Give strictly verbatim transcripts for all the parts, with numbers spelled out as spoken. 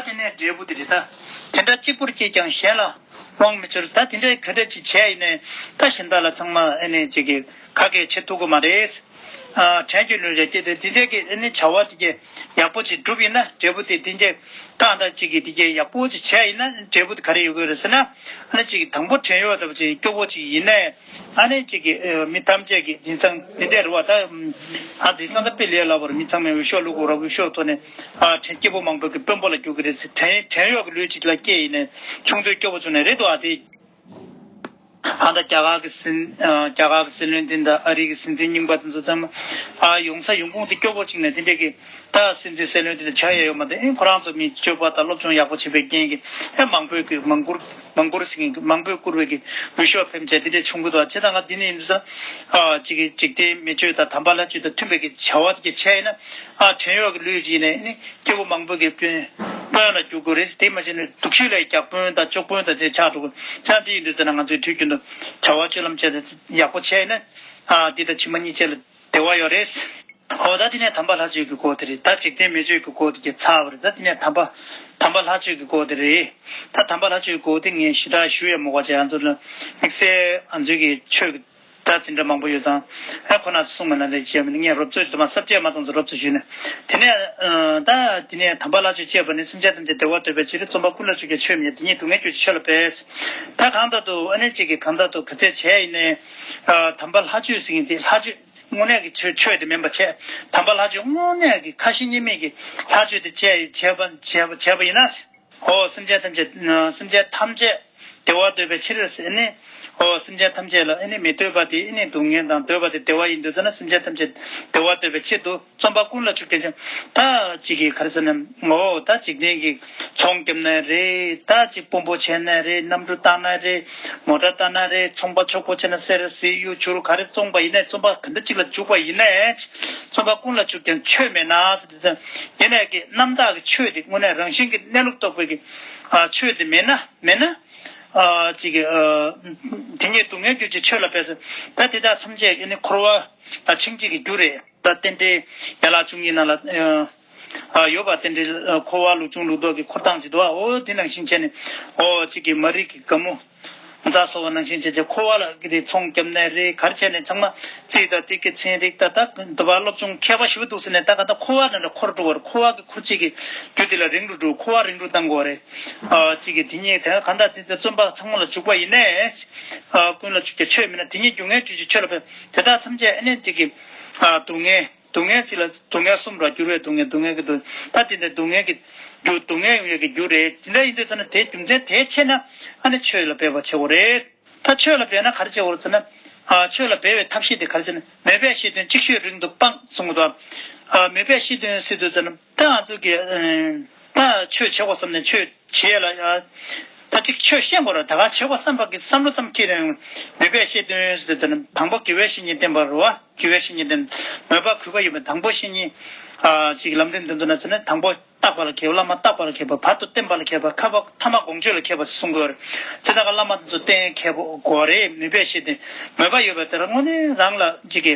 དེ་ནས་འབྲས་བུ་དེ་རེད་ད། དེ་འདྲ་གཅིག་པུར་སྐྱེས་ཀྱང་གཞན་ལ་དབང་མི་འབྱོར། ད་དེ་འདྲའི་ག་འདྲ་ཅིག་བྱས་ཡིན་ནའི་ད་གཞན་དག་ལ་ཚང་མ་ཨེ་ནས་ཅིག་གི་ཁ་སྐད་བྱེད་ཐུབ་ཀྱི་མ་རེད། ཨ་བྲན་གྱི་ལུས་རེད་སྐྱེས་ཏེ་དེ་འདྲའི་གི་ཨེ་ནས་བྱ་བ་དེ་གི་ཡག་པོ་ཅིག་བསྒྲུབས་ཡིན་ན་འབྲས་བུ་དེ་དེ་འདྲའི་ད་ད་ཅིག་གི་དེ་གི་ཡག་པོ་ཅིག་བྱས་ཡིན་ན་འབྲས་བུ་དེ་ག་རེ་ཡོད་གི་རེད་ཟེར་ན། ཨ་ནི་ཅིག་གི་དང་པོ་བྲན་གཡོག་འདྲ་པོ་ཅིག་སྐྱོ་པོ་ཅིག་ཡིན་ནའི། ཨ་ནི་གཅིག་གིས་ཨེ་མི་ཐམས་ཅད་ཀྱིས་དེང་སང་དེ་འདྲའི་རེད་བ་ད། ཨ་དེང་སང་ད་དཔེ་ལས་སླ་པོ་རེད། མི་ཚང་མས་འོས་ཤོག་བླུག་དགོས་ར། འོས་ཤོག་ཐོག་ནས་ཨ་བྲན་སྐྱེ་བོ་མང་པོ་གི་དཔོན་པོ་ལ་འགྱུར་གི་རེད་ཟེར། བྲན་བྲན་གཡོག་གི་ལུས་གཅིག་ལ་སྐྱེས་ཡིན་ནའི་ཆུང་དུས་སྐྱོ་པོ་བྱུང་ནའི་རེད་འདུག་ཨ་དེ། ཨ་ད་རྒྱ་གར་གྱི་སྲིད་ཨ་རྒྱ་གར་གྱི་སྲིད་བློན་འདི་འདྲ་ཨ་རི་གི་སྲིད་འཛིན་རྙིང་པ་དེ་ཚོ་ཚང་མ་ཨ་ཡོང་ས་ཡོང་ཁུངས་དེ་སྐྱོ་པོ་གཅིག་ནས་དེ་འདྲས་ཀྱི། ད་སྲིད་འཛིན་སྲིད་བློན་དེ་ལ་བྱ་ཡ་ཡོད་མ་རེད། ཨེ་ཁོ་རང་ཚོ་མི་སྤྱོད་པ་དང་སློབ་སྦྱོང་ཡག་པོ་བྱེད་པའི་རྐྱེན་གྱིས་ཨེ་མང་པོས་ཀྱི་མང་བཀུར་མང་བཀུར་ཟེར་མཁན་གྱི་མང་པོས་བཀུར་བའི་གི་འོས་ཤོག་ཕེབས་བྱས་དེ་འདྲས་བྱུང་གི་འདུག་བྱས་ཙང་ང་འདི་ནས་ཡིན་དུས་ཙང་ཨ་ཅིག་གི་འཇིག་རྟེན་མི་ཆོས་དང་དམ་པ་ལྷ་ཆོས་དང་མཐུན་པའི་གི་བྱ་བ་དེ་ག་བྱས་ཡིན་ན་ཨ་བྲན་གཡོག་གི་ལུས་ཅིག་ནས་ཨེ་ནི་སྐྱེ་བོ་མང་པོས་གི་དཔོན་དཔོན་ལ་འགྱུར་དགོས་རེད། དེ་མ་བྱས་ན་སྡུག་ཤོས་ལ་ཡི་རྒྱག་དཔོན་དང་སྐྱོག་དཔོན་དང་དེ་ཆགས་འགྲོ་གི། ཙང་དེ་ཡིན་དུས་ཙང་ང་ཚོས་དུས་རྒྱུན་དུ་བྱ་བ་སྤྱོད་ལམ་བྱས་ཏེ་ཡག་པོ་བྱས་ཡིན་ན་ཨ་འདི་དང་ཕྱི་མ་གཉིས་ཆ་ལ་བདེ་བ་ཡོད་རེད། ཨོ་ད་དེ་ནས་དམ་པ་ལྷ་ཆོས་ཀྱི་སྐོར་དེ་རེད། ད་འཇིག་རྟེན་མི་ཆོས་ཀྱི་སྐོར་དེ་གྱི་ཚར་བ་རེད། ད་དེ་ནས་དམ་པ་དམ་པ་ལྷ་ཆོས་ཀྱི་སྐོར་དེ་རེད། ད་དམ་པ་ལྷ་ཆོས་ཀྱི་སྐོར་དེ་ངས་ཞེ་དྲག་ཞུ་ཡ་མི་དགོས་བྱས། ང་ཚོ་ལ་དམིགས་བསལ་ང་ཚོའི་གི་ཆོས་ཀྱི་ད་འཛིན་གྲྭ་མང་པོ་ཡོད་ཙང་ཨ་ཁོ་ན་ཚོ་གསུང་མ་ན་ལས་བྱས་མི་ངས་རོབ་ཚོད་དུ་མ་ས་བཅད་མ་ཙམ་ཚོ་རོབ་ཚོད་ཞུས་ནས། དེ་ནས་ད་དེ་ནས་དམ་པ་ལྷ་ཆོས་ཅེས་པ་ནི་སེམས་ཅན་ཐམས་ཅད་བདེ་བ་འདོད་པའི་ཕྱིར། རྩོམ་པ་ཀུན་ལ་ཕྱོགས་ཀྱི་ཆོས་མེད་དེ་ཉིད་སྡུག་བསྔལ་གྱུར་ཅིག་ཆོས་ལ་འབད། ད་གང་ལྟར་དུ་ཨ་ནེ་གཅིག་གིས་གང་ལྟར་དུ་ག་ཚད་བྱས་ཡིན་ནའི་དམ་པ་ལྷ་ཆོས་ཟེར་མཁན་དེ་ལྷ་ཆོས། དངོས་གནས་ཀྱི་ཆོས་ཆོས་དེ་མིན་པ་བྱས། དམ་པ་ལྷ་ཆོས་དངོས་གནས་ཀྱི་ཁ་ཞེ་གཉིས་མེད་ཀྱི་ལྷ་ཆོས་དེ་བྱས་བྱས་པ་བྱས་པ་བྱས་པ་ཡིན་ན། ཨོ་སེམས་ཅན་ཐམས་ཅད་སེམས་ཅན་ཐམས་ཅད་བདེ་བ་འདོད་པའི་ཕྱིར་ཟེར་ནས། ཨོ་སེམས་ཅན་ཐམས་ཅད་ལ་ཨེ་ནི་མི་འདོད་པ་དེ་ཨེ་ནི་སྡུག་བསྔལ་དང་འདོད་པ་དེ་བདེ་བ་ཡིན་དུས་ཙམ་ན་སེམས་ཅན་ཐམས་ཅད་བདེ་བ་འདོད་པའི་ཕྱིར་དུ་རྩོམ་པ་ཀུན་ལ་ཕྱོགས་ཀྱི་ཆོས། ད་གཅིག་གིས་ག་རེ་ཟེར་ན་ཨོ་ད་འཇིག་རྟེན་གྱི་ཚོང་བརྒྱབ་ན་རེད། ད་གཅིག་དཔོན་པོ་བྱས་ན་རེད། གནམ་གྲུ་བཏང་ན་རེད། མོ་ཊ་བཏང་ན་རེད། ཚོང་པ་ཕྱུག་པོ་བྱས་ན་གསེར་གཟི་གཡུ་བྱུ་རུ་ག་རེ་བཙོངས་པ་ཡིན་ནའི་རྩོམ་པ་ག་འདྲ་གཅིག་ལ་འཇུག་པ་ཡིན་ནའི་རྩོམ་པ་ཀུན་ལ་ཕྱོགས་ཀྱི་ཆོས་མེད་ན་ཟེར་དུས་ཙམ་ཡིན་ནའི་གི་རྣམ་དག་གི་ཆོས་དེ་དངོས་གནས་རང་བཞིན་གྱི་གནས་ལུགས་རྟོགས་པའི་གི་ཨ་ཆོས་དེ་མེད་ན་མེད་ན། ཨ་ཅིག་གི་ཨ་དེ་ཉིད་སྡུག་བསྔལ་གྱུར་ཅིག་ཆོས་ལ་འབད་ཟེར། ད་དེ་དག་ཐམས་ཅད་ཀྱི་ནི་འཁོར་བ་དང་འཆིང་བྱེད་ཀྱི་རྒྱུ་རེད། ད་རྟེན་འབྲེལ་ཡན་ལག་བཅུ་གཉིས་ནང་ལ་ཨ་ཡོད་པ། རྟེན་འབྲེལ་འཁོར་བ་ལུགས་འབྱུང་ལུགས་ལྡོག་གི་འཁོར་སྟངས་ཅིག་འདུག་ཨ། འོ་དེ་ནང་བཞིན་བྱས་ནས་ཨོ་ཅིག་གི་མ་རིག་གི་དགའ་མོ་རྫ་སོ་བ་ནང་བཞིན་བྱས་བྱས་འཁོར་བ་ལ་གི་དེ་ཚོང་བརྒྱབ་ནའི་རེད། ག་རེ་བྱས་ནའི་ཚང་མ་རྩིས་དང་དེ་གི་ཚན་རིག་ད་ལྟ་འདི་བ་སློབ་སྦྱོང་མཁས་པ་ཞེ་པོ་འདུག་ཟེར་ནས་ད་ག་ད་འཁོར་བ་ནང་ལ་འཁོར་འགྲོ་བར་འཁོར་བ་གི་འཁོར་བྱེད་ཀྱི་རྒྱུ་དེ་ལ་རིང་རུ་འགྲོ། འཁོར་བ་རིང་རུ་བཏང་དགོས་རེད། ཨ་གཅིག་གིས་དེ་ཉིད་དེ་གང་ལྟར་དེ་ཚོ་རྩོམ་པ་ཚང་མ་ལ་འཇུག་པ་ཡིན་ནའི། ཨ་ཀུན་ལ་ཕྱོགས་ཀྱི་ཆོས་མིན་ན་དེ་ཉིད་སྡུག་བསྔལ་གྱུར་ཅིག་ཆོས་ལ་འབད། དེ་དག་ཐམས་ཅད་ཨ་ནི་གཅིག་གིས་ཨ་སྡུག་བསྔལ་སྡུག་བསྔལ་ཅིག་ལ་སྡུག་བསྔལ་གསུམ་ར། འགྱུར་བའི་སྡུག་བསྔལ། སྡུག་བསྔལ་གྱི་སྡུག་ད་དེ་ནས་སྡུག་བསྔལ་གྱི་རྒྱུ་སྡུག་བསྔལ་ཡོང་ཡས་ཀྱི་རྒྱུ་རེད། དེ་འདྲ་ཡིན་དུས་ཙམ་ན་དེའི་རྒྱུ་མཚན་དེ་ཤེས་ན་ཨ་ནི་ཆོས་ལ་འབད་པ་བྱེད་དགོས་རེད། ད་ཆོས་ལ་འབད་ན་ག་རེ་བྱེད་དགོས་རེད་ཟེར་ན། ཨ་ཆོས་ལ་འབད་བའི་ཐབས་ཤེས་དེ་ག་རེ་ཟེར་ན། མོས་པས་བཤད་དོན་ཅིག་ཤོས་རིང་དུ་སྤངས་གསུང་གི་འདུག་ཨ་མོས་པས་བཤད་དོན་ཟེར་དུས་ཙམ་ན་ད་ང་ཚོ་གི་ཨ་ད་ཆོས་བྱེད་དགོས་བསམ་ནས་ཆོས་བྱེད་ལ་ཡ། ད་ཅིག་ཆོས་ཤེས་དགོས་རེད། ད་ག་བྱེད་དགོས་བསམ་པ་གི་བསམ་བློ་ཙམ་སྐྱེས་རུང་མོས་པས་བཤད་དོན་ཟེར་དུས་ཙམ་ན་དང་པོ་དགེ་བའི་བཤེས་གཉེན་བསྟེན་པ་རེད་བ། དགེ་བའི་བཤེས་གཉེན་བསྟེན། མོས་པ་གུས་པ་ཡོད་པའི་དང་པོ་བཤེས་གཉེན། ཨ་ཅིག་ལམ་རིམ་འདི་ཚོ་ན་ཟེར་ན་དང་པོ་བརྟག་པ་ལ་མཁས་པ། བླ་མ་བརྟག་པ་ལ་མཁས་པ། བར་དུ་བསྟེན་པ་ལ་མཁས་པ། ཁ་བ་ཐ་མ་དགོངས་སྤྱོད་ལ་མཁས་པ་གསུང་དགོས་རེད། དེ་དག་ག་བླ་མ་དེ་ཚོ་བསྟེན་མཁས་པོ་དགོས་རེད། མོས་པས་བཤད་དེ་མོས་པ་ཡོད་པའི་དེ་རང་ངོས་ནས་རང་ལ་ཅིག་གི་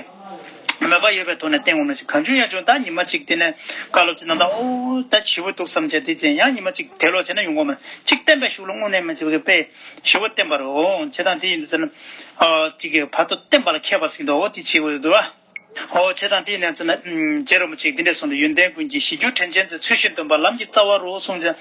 མོས་པ་ཡོད་པའི་ཐོག་ནས་བསྟེན་དགོས་ན་ཅིག་གང་བྱུང་ཡང་བྱུང་ད་ཉི་མ་གཅིག་དེ་ནས་བཀའ་སློབ་ཅིག་གནང་ད་ཨོ་ད་ཞེ་པོ་འདུག་བསམ་བྱས་དེ་ཙམ་ཡང་ཉི་མ་གཅིག་དེ་ལོག་བྱས་ན་ཡོང་གི་མ་རེད། ཅིག་བསྟེན་པའི་གཞུག་ལ་དངོས་གནས་མ་བྱས་པའི་དཔེ་ཞེ་པོ་བསྟེན་པ་རེད། ཨོ་བྱས་ཙང་དེ་ཡིན་དུས་ཙམ་ན་ཨ་ཅིག་གི་བར་དུ་བསྟེན་པ་ལ་མཁས་པ་ཟེར་གྱི་འདུག་ཨོ་དེ་བྱེད་དགོས་འདུག་ཨ། ཨོ་བྱས་ཙང་དེའི་གནས་ཚུལ་ན་ཨུམ་རྗེ་རིན་པོ་ཆེས་འདི་འདྲས་གསུངས་འདུག་ཡོན་ཏན་ཀུན་གྱི་གཞི་རྒྱུ་དྲིན་ཅན་ཚོས། ཚུལ་བཞིན་སྟོན་པ་ལམ་གྱི་རྩ་བ་རུ་གསུངས་ཏེ།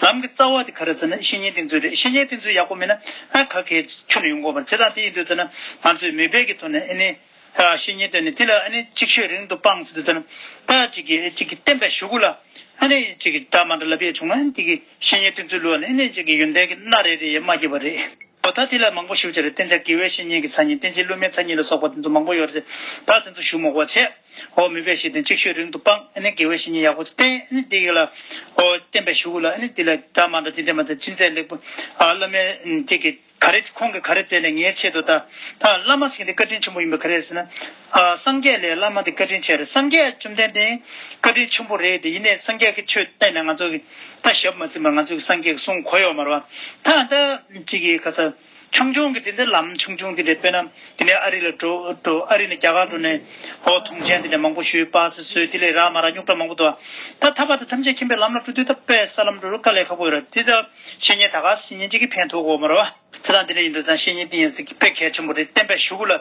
ལམ་གྱི་རྩ་བ་དེ་ག་རེ་ཟེར་ན་བཤེས་གཉེན་དེ་ཚོ་རེད། བཤེས་གཉེན་དེ་ཚོ་ཡག་པོ་མེད་ན་ཨ་ག་གེ་ཁྱོན་ནས་ཡོང་གི་མ་རེད། བྱས་ཙང་དེ་ཡིན་དུས་ཙམ་ན་ང་ཚོས་མོས་པའི་གི་ཐོག་ནས་ཨ་ནི་ཨ་བཤེས་གཉེན་བསྟེན་ནས་དེ་ལ་ཨ་ནི་ཅིག་ཤོས་རིང་དུ་སྤངས་ཟེར་དུས་ཙམ་ན་ད་ཅིག་གི་ཅིག་གི་བསྟེན་པའི་གཞུག་གུ་ལ་ཨ་ནི་ཅིག་གི་འདྲ་མ་འདྲ་ལབ་ཡས་བྱུང་ན་ཨ་ནི་དེ་གི་བཤེས་གཉེན་དེ་ཚོའི་ལུགས་ལ་ཨ་ནི་ཅིག་གི་ཡོན་ཏན་གྱི་སྣ་རེ་རེ་ཡས་མ་བརྒྱབ་པ་རེད། ཨོ་ད་དེ་ལ་མང་པོ་ཞེ་པོ་ཅིག་རེད། བསྟེན་བྱ་དགེ་བའི་བཤེས་གཉེན་གྱི་མཚན་ཉིད། བསྟེན་བྱེད་སློབ་མའི་མཚན་ཉིད་ལ་སོགས་པ་དེ་ཚོ་མང་པོ་ཡོད་རེད། ད་དེ་ཚོ་ཞུ་མ་དགོས་པ་བྱས། ཨོ་མོས་པས་བཤད་དོན་ཅིག་ཤོས་རིང་དུ་སྤངས། ཨ་ནི་དགེ་བའི་བཤེས་གཉེན་ཡག་པོ་ཅིག་བསྟེན། ཨ་ནི་དེ་ལ་ཨོ་བསྟེན་པའི་གཞུག་གུ་ལ་ཨ་ནི་དེ་ལ་འདྲ་མ་འདྲ་དེ་འདྲ་མ་འདྲ་ཅི་མཛད་ལེགས་པོ་ཨ་བླ་མའི་དེ་གི་ག་རེ་ཁོང་གིས་ག་རེ་མཛད་ནས་ངའི་ཆེད་དུ་ད་ད་བླ་མ་ཟེར་མཁན་དེ་བཀའ་དྲིན་ཆེན་པོ་ཡིན་པ་ག་རེ་ཟེར་ན། ཨ་སངས་རྒྱས་ལས་བླ་མ་དེ་བཀའ་དྲིན་ཆེ་རེད། སངས་རྒྱས་བཅོམ་ལྡན་འདས་བཀའ་དྲིན་ཆེན་པོ་རེད་དེ། ཡིན་ནའི་སངས་རྒྱས་ཀྱི་ཆོས་བསྟན་ནས་ང་ཚོ་གི་ད་ཞབས་མ་ཟིན་པར་ང་ཚོ་གི་སངས་རྒྱས་ཀྱི་གསུང་གོ་ཡོད་མ་རེད་བ། ད་ད་ཅིག་གི་ག་ས་ ཆུང་ཆུང་གི་དེ་འདྲའི་ལམ་ཆུང་ཆུང་དེ་འདྲ། དཔེར་ན་དེ་ནས་ཨ་རི་ལ་འགྲོ་འགྲོ། ཨ་རི་ནས་རྒྱ་གར་འགྲོ་ནས་ཧོ་ཐོངས་མཆན་དེ་འདྲ་མང་པོ་ཞུས། པ་སེ་བཟོས། དེ་ལས་རག་མ་རག་རྙོག་དྲ་མང་པོ་འདུག་ད་ཐར་པ་དང་ཐམས་ཅད་མཁྱེན་པའི་ལམ་ལ་འགྲོ་དུས་ད་དཔེ་ས་ལམ་འགྲོ་རུ་དཀའ་ལས་ཁག་པོ་ཡོད་རེད། དེ་ད་བཤེས་གཉེན་ད་ག་བཤེས་གཉེན་གཅིག་གིས་ཕན་ཐོགས་དགོས་མ་རེད་བ། ཚེ་དང་དེ་འདྲ་ཡིན་དུས་ད་བཤེས་གཉེན་དེ་ཡིན་ཟེར་གྱི་དཔེ་གལ་ཆེན་པོ་རེད། བསྟན་པའི་གཞུག་གུ་ལ་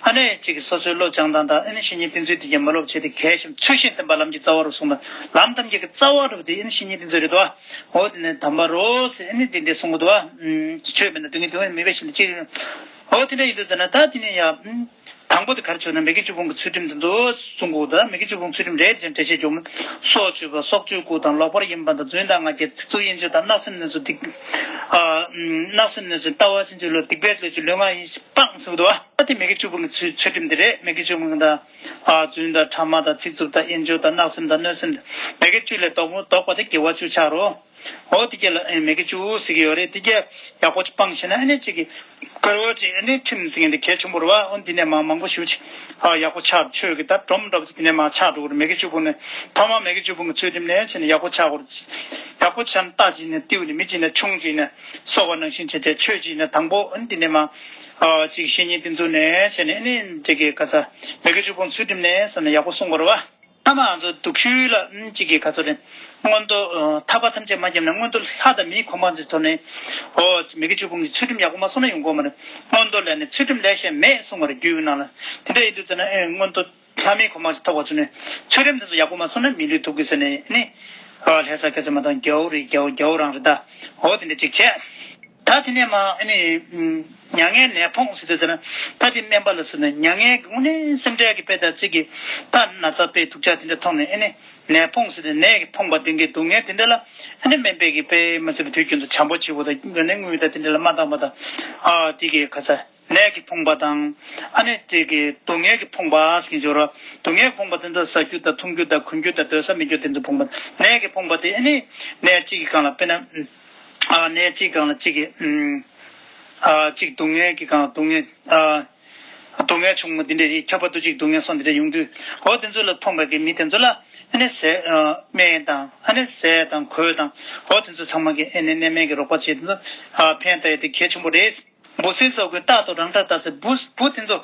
ཨ་ནི་གཅིག་གིས་སོ་སོའི་བློ་སྦྱང་སྟངས་དང་། ཨ་ནི་བཤེས་གཉེན་བསྟེན་ཚུལ་དེ་གས་མ་ལོབས་བྱས་ཏེ་གལ་ཆེན། ཚུལ་བཞིན་བསྟེན་པ་ལམ་གྱི་རྩ་བ་རུ་གསུངས་པ། ལམ་ཐམས་ཅད་ཀྱི་རྩ་བ་རུ་དེ་ཨ་ནི་བཤེས་གཉེན་བསྟེན་ཚུལ་རེད་དོ། འོ་དེ་ནས་དམ་པ་རོ་ཟེར་ཨ་ནི་དེ་འདྲ་གསུང་གི་འདུག་བ། ཆོས་མེད་ན་སྡུག་བསྔལ་སྡུག་བསྔལ་མེད་པའི་ཕྱིར་ན་ཅི། འོ་དེ་འདྲ་ཡིན་དུས་ད་ན་ད་དེ་ནས་ཡ། དང་པོ་དེ་ག་རེ་བྱུང་ན་མི་དགེ་བཅུ་སྤོང་གི་ཚུལ་ཁྲིམས་དེ་ཚོ་གསུང་དགོས། ད་མི་དགེ་བཅུ་སྤོང་ཚུལ་ཁྲིམས་རེ་རེ་བཞིན་འགྲེལ་བཤད་རྒྱག་མ། སྲོག་གཅོད་པ། སྲོག་གཅོད་བཀུར་དང་། ལོག་པར་གཡེམ་པ་དང་། རྫུན་དང་ང་རྒྱལ། ཚིག་རྩུབ། དབྱེན་སྦྱོར་དང་། བརྣབ་སེམས་གནོད་འཚེ་སྡིག་ཨ་བརྣབ་སེམས་གནོད་འཚེ། ལྟ་བ་ཕྱིན་ཅི་ལོག་སྡིག་པའི་བློས་བྱས་ལུས་ངག་ཡིད་བཞིན་སྤངས་ཟེར་གྱི་འདུག་བ། ད་དེ་མི་དགེ་བཅུ་སྤོང་གི་ཚུལ་ཚུལ་ཁྲིམས་དེ་རེད། མི་དགེ་བཅུ་སྤོང་དང་། ཨ་རྫུན་དང་། ཕྲ་མ་དང་། ཚིག་རྩུབ་དང་། དབྱེན་སྦྱོར་དང་། བརྣབ་སེམས་དང་། གནོད་སེམས་དང་། མི་དགེ་བཅུ་ལས་ལྡོག་ལྡོག་པ་དེ་དགེ་བ་བཅུ་ཆགས་རོ། འོ་དེ་གས་ལ་ཨེ་མི་དགེ་བཅུ་ཟེར་གྱི་ཡོད་རེད། དེ་གས་ཡག་པོ་སྤངས་ཤེས་ན་ཨ་ནི་གཅིག་གི་དཀར་བོ་གཅིག་ཨ་ནི་ཁྲིམས་ཟེར་མཁན་དེ་གལ་ཆེན་པོ་རེད་བ། འོ་འདི་ནས་མང་མང་པོ་ཞེ་པོ་ཅིག་ཨ་ཡག་པོ་ཆགས། ཆོས་ཀྱི་ད་སྒྲོམ་འདྲ་པོ་ཅིག་དེ་ནས་མར་ཆགས་འགྲོ་གི་རེད། མི་དགེ་བཅུ་སྤོང་ནས་ཐོག་མར་མི་དགེ་བཅུ་སྤོང་གི་ཚུལ་ཁྲིམས་ནས་བྱས་ནས་ཡག་པོ་ཆགས་དགོས་རེད། ཡག་པོ་ཆགས་ན་རྟ་གཅིག་ནས་རྟེའུ་ནས། མི་གཅིག་ནས་ཆུང་གཅིག་ནས་གསོ་བ་ནང་བཞིན་བྱས་བྱས། ཆོས་གཅིག་ནས་དང་པོ་ཨ་ནི་འདི་ནས་མར་ཨ་གཅིག་བཤེས་གཉེན་དེ་ཚོ་ནས་བྱས་ནས་ཨ་ནི་འདི་གས་ག་ས་མི་དགེ་བཅུ་སྤོང་ཚུལ་ཁྲིམས་ནས་བསམ་ནས་ཡག་པོ་གསུང་དགོས་རེད་བ། ཐ་མ་ང་ཚོ་སྡུག་ཤོས་ལ་ཨ་ནི་གཅིག་གི་ག་ཚོད་རེད། མངོན་མཐོ་ཨ་ཐར་པ་ཐམས་ཅད་མ་བརྒྱབ་ན་མངོན་མཐོ་ལྷ་དང་མིའི་གོ་འཕང་ཅིག་ཐོབ་ནས། འོ་མི་དགེ་བཅུ་སྤོང་གི་ཚུལ་ཁྲིམས་ཡག་པོ་མ་སྲུང་ན་ཡོང་གི་མ་རེད། མངོན་མཐོ་ལས་ནི་ཚུལ་ཁྲིམས་ལས་གཞན་མེད་གསུངས་པ་རེད། རྒྱུད་ཀྱི་ནང་ལ། དེ་འདྲ་ཡིན་དུས་ཙམ་ན་ཨེ་མངོན་མཐོ་ལྷ་མིའི་གོ་འཕང་ཅིག་ཐོབ་པ་ཚུལ་ནས་ཚུལ་ཁྲིམས་དེ་ཚོ་ཡག་པོ་མ་སྲུང་ན་མི་ལུས་ཐོབ་གི་ཟེར་ནས་ནི། ཨ་ལྷ་ས་སྐལ་ཆེན་མ་དང་རྒྱལ་བོ་རེད། རྒྱལ་བོ་རྒྱལ་བོ་རང་རེད་ད། འོ་དེ་འདྲ་ཅིག་བྱས། ད་དེ་ནས་མར་ཨ་ནི་མྱ་ངན་ནད་ཕོངས་ཟེར་དུས་ཙམ་ན། ད་དེ་སྨན་པ་ལ་ཟེར་ན་མྱ་ངན་གྱི་དངོས་གནས་སེམས་ཁྲལ་གྱི་དཔེ་དང་གཅིག་གི་ད་ན་ཚ་དཔེ་སྡུག་ཅག་དེ་འདྲ་མཐོང་ནས་ཨ་ནི་ནད་ཕོངས་ཟེར་ཏེ་ནད་ཀྱིས་ཕོངས་པ་དེ་འདྲའི་སྡུག་བསྔལ་དེ་འདྲ་ལ་ཨ་ནི་སྨན་པས་ཀྱིས་དཔེ་མི་སྲིད་པའི་དུས་རྒྱུན་དུ་བྱམས་པོ་བྱེད་དགོས་དང་། དངུལ་དང་དེ་འདྲ་ལ་མ་བཏང་བ་དང་། ཨ་དེ་གི་ག་ས་ནད་ཀྱིས་ཕོངས་པ་དང་། ཨ་ནི་དེ་གི་སྡུག་བསྔལ་གྱིས་ཕོངས་པ་ཟེར་གྱི་འཇོག་ར། སྡུག་བསྔལ་ཕོངས་པ་དེ་ཚོ་ཟ་རྒྱུ་དང་འཐུང་རྒྱུ་དང་གོན་རྒྱུ་དང་སྡོད་ས་མེད་རྒྱུ་དེ་ཚོ་ཕོངས་པ། ནད་ཀྱིས་ཕོངས་པ་དེ་ཨ་ནི་ནད་གཅིག་གི་སྒང་ལ་དཔེར་ན། ཨ་ནད་གཅིག་སྒང་ལ་གཅིག་གི་ཨ་གཅིག་སྡུག་བསྔལ་གྱི་སྒང་ལ་སྡུག་བསྔལ། ཨ་སྡུག་བསྔལ་ཆུང་ངུ་འདི་འདྲ་ཡིས་ཁྱབ་པ་དུས་གཅིག་སྡུག་བསྔལ་སོགས་འདི་འདྲ་ཡོང་དུས། འོ་དེ་ཚོ་ལ་ཕོངས་པའི་གི་མི་དེ་ཚོ་ལ་ཨ་ནི་ཟས་ཨ་སྨན་དང་། ཨ་ནི་ཟས་དང་གོས་དང་། འོ་དེ་ཚོ་ཚང་མ་གི་ཨ་ནི་གནས་མལ་གྱི་རོགས་པ་བྱེད། དེ་ཚོ་ཨ་ཕན་བཏགས་ཡས་དེ་གལ་ཆེན་པོ་རེད། འབུ་སྲིན་སོགས་ཀུན་རྟག་ཏུ་རང་སྒྲར་ལྟ་ཟེར། འབུ་འབུ་དེ་ཚོ་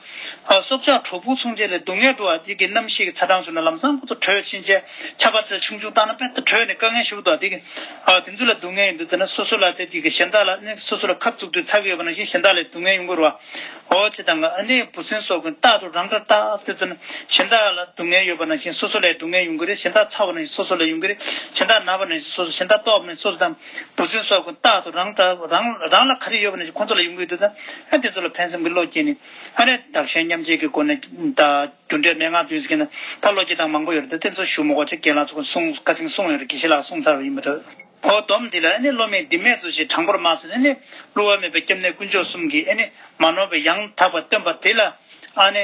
ཨ་སྲོག་ཆགས་གྲོག་སྦུར་མཚུངས་ཆེ་ལས་སྡུག་བསྔལ་འདུག་ཨ། དེ་གི་གནམ་གཤིས་ཀྱི་ཚ་གྲང་བྱུང་ན་ལམ་སང་ཁོ་ཚོ་བྲོས་ཕྱིན་བྱས། ཆར་པ་དེ་ལ་ཆུང་ཆུང་བཏང་ན་དཔེ་ད་བྲོས་ནས་དཀའ་ངལ་ཞེ་པོ་འདུག་ཨ། དེ་གི་ཨ་དེ་ཚོ་ལ་སྡུག་བསྔལ་ཡོང་དུས་ཙམ་ན་སོ་སོ་ལ་དེ་དེ་གི་གཞན་དག་ལ་ནི་སོ་སོ་ལ་ཁབ་བཙུགས་དུས་ཚ་གི་ཡོད་པ་ནང་བཞིན་གཞན་དག་ལ་སྡུག་བསྔལ་ཡོང་གི་རེད་བ། འོ་ཅི་དང་ག་ཨ་ནི་འབུ་སྲིན་སོགས་ཀུན་རྟག་ཏུ་རང་སྒྲར་ལྟ་ཟེར་དུས་ཙམ་ན་གཞན་དག་ལ་སྡུག་བསྔལ་ཡོད་པ་ནང་བཞིན་སོ་སོ་ལ་སྡུག་བསྔལ་ཡོང་གི་རེད། གཞན་དག་ཚ་བ་ནང་བཞིན་སོ་སོ་ལ་ཡོང་གི་རེད། གཞན་དག་ན་བ་ནང་བཞིན་སོ་སོ། གཞན་དག་ལྟོགས་པ་ནང་བཞིན་སོ་སོ་དང་། འབུ་སྲིན་སོགས་ཀུན་རྟག་ཏུ་རང་སྒྲར་རང་རང་ལ་ག་རེ་ཡོད་པ་ནང་བཞིན་ཁོ་ཚོ་ལ་ཡོང་གི་ཡོད་དུས་ཙམ། ཨ་དེ་ཚོ་ལ་ཕན་སེམས་ཀྱི་བློ་སྐྱེས་ནས་ཨ་ནི་བདག་གཞན་མཉམ་བརྗེ་གི་སྒོ་ནས་ད་རྒྱུ་འབྲས་མན་ངག་བདུན་ཟེར་མཁན་ད་བློ་སྐྱེ་སྟངས་མང་པོ་ཡོད་རེད། ད་དེ་ཚོ་ཞུ་མི་དགོས་བྱས། རྒན་ལགས་ཚོ་གསུངས་ཁ་སང་གསུངས་ཡོད་རེད། དགེ་བཤེས་ལགས་གསུངས་ཚར་བ་ཡིན་པ་འདྲ། འོ་སྡོམ་འདི་ལ་ཨ་ནི་བསླུ་མེད་འདི་མེད་ཚུལ་ཞིག་དྲང་པོར་སྨྲ་ཟེར། ཨ་ནི་བསླུ་བ་མེད་པའི་སྐྱབས་གནས་དཀོན་མཆོག་གསུམ་གྱི་ཨ་ནི་མ་ནོར་བའི་ཡང་དག་པར་སྟོན་པ་དེ་ལ། ཨ་ནི་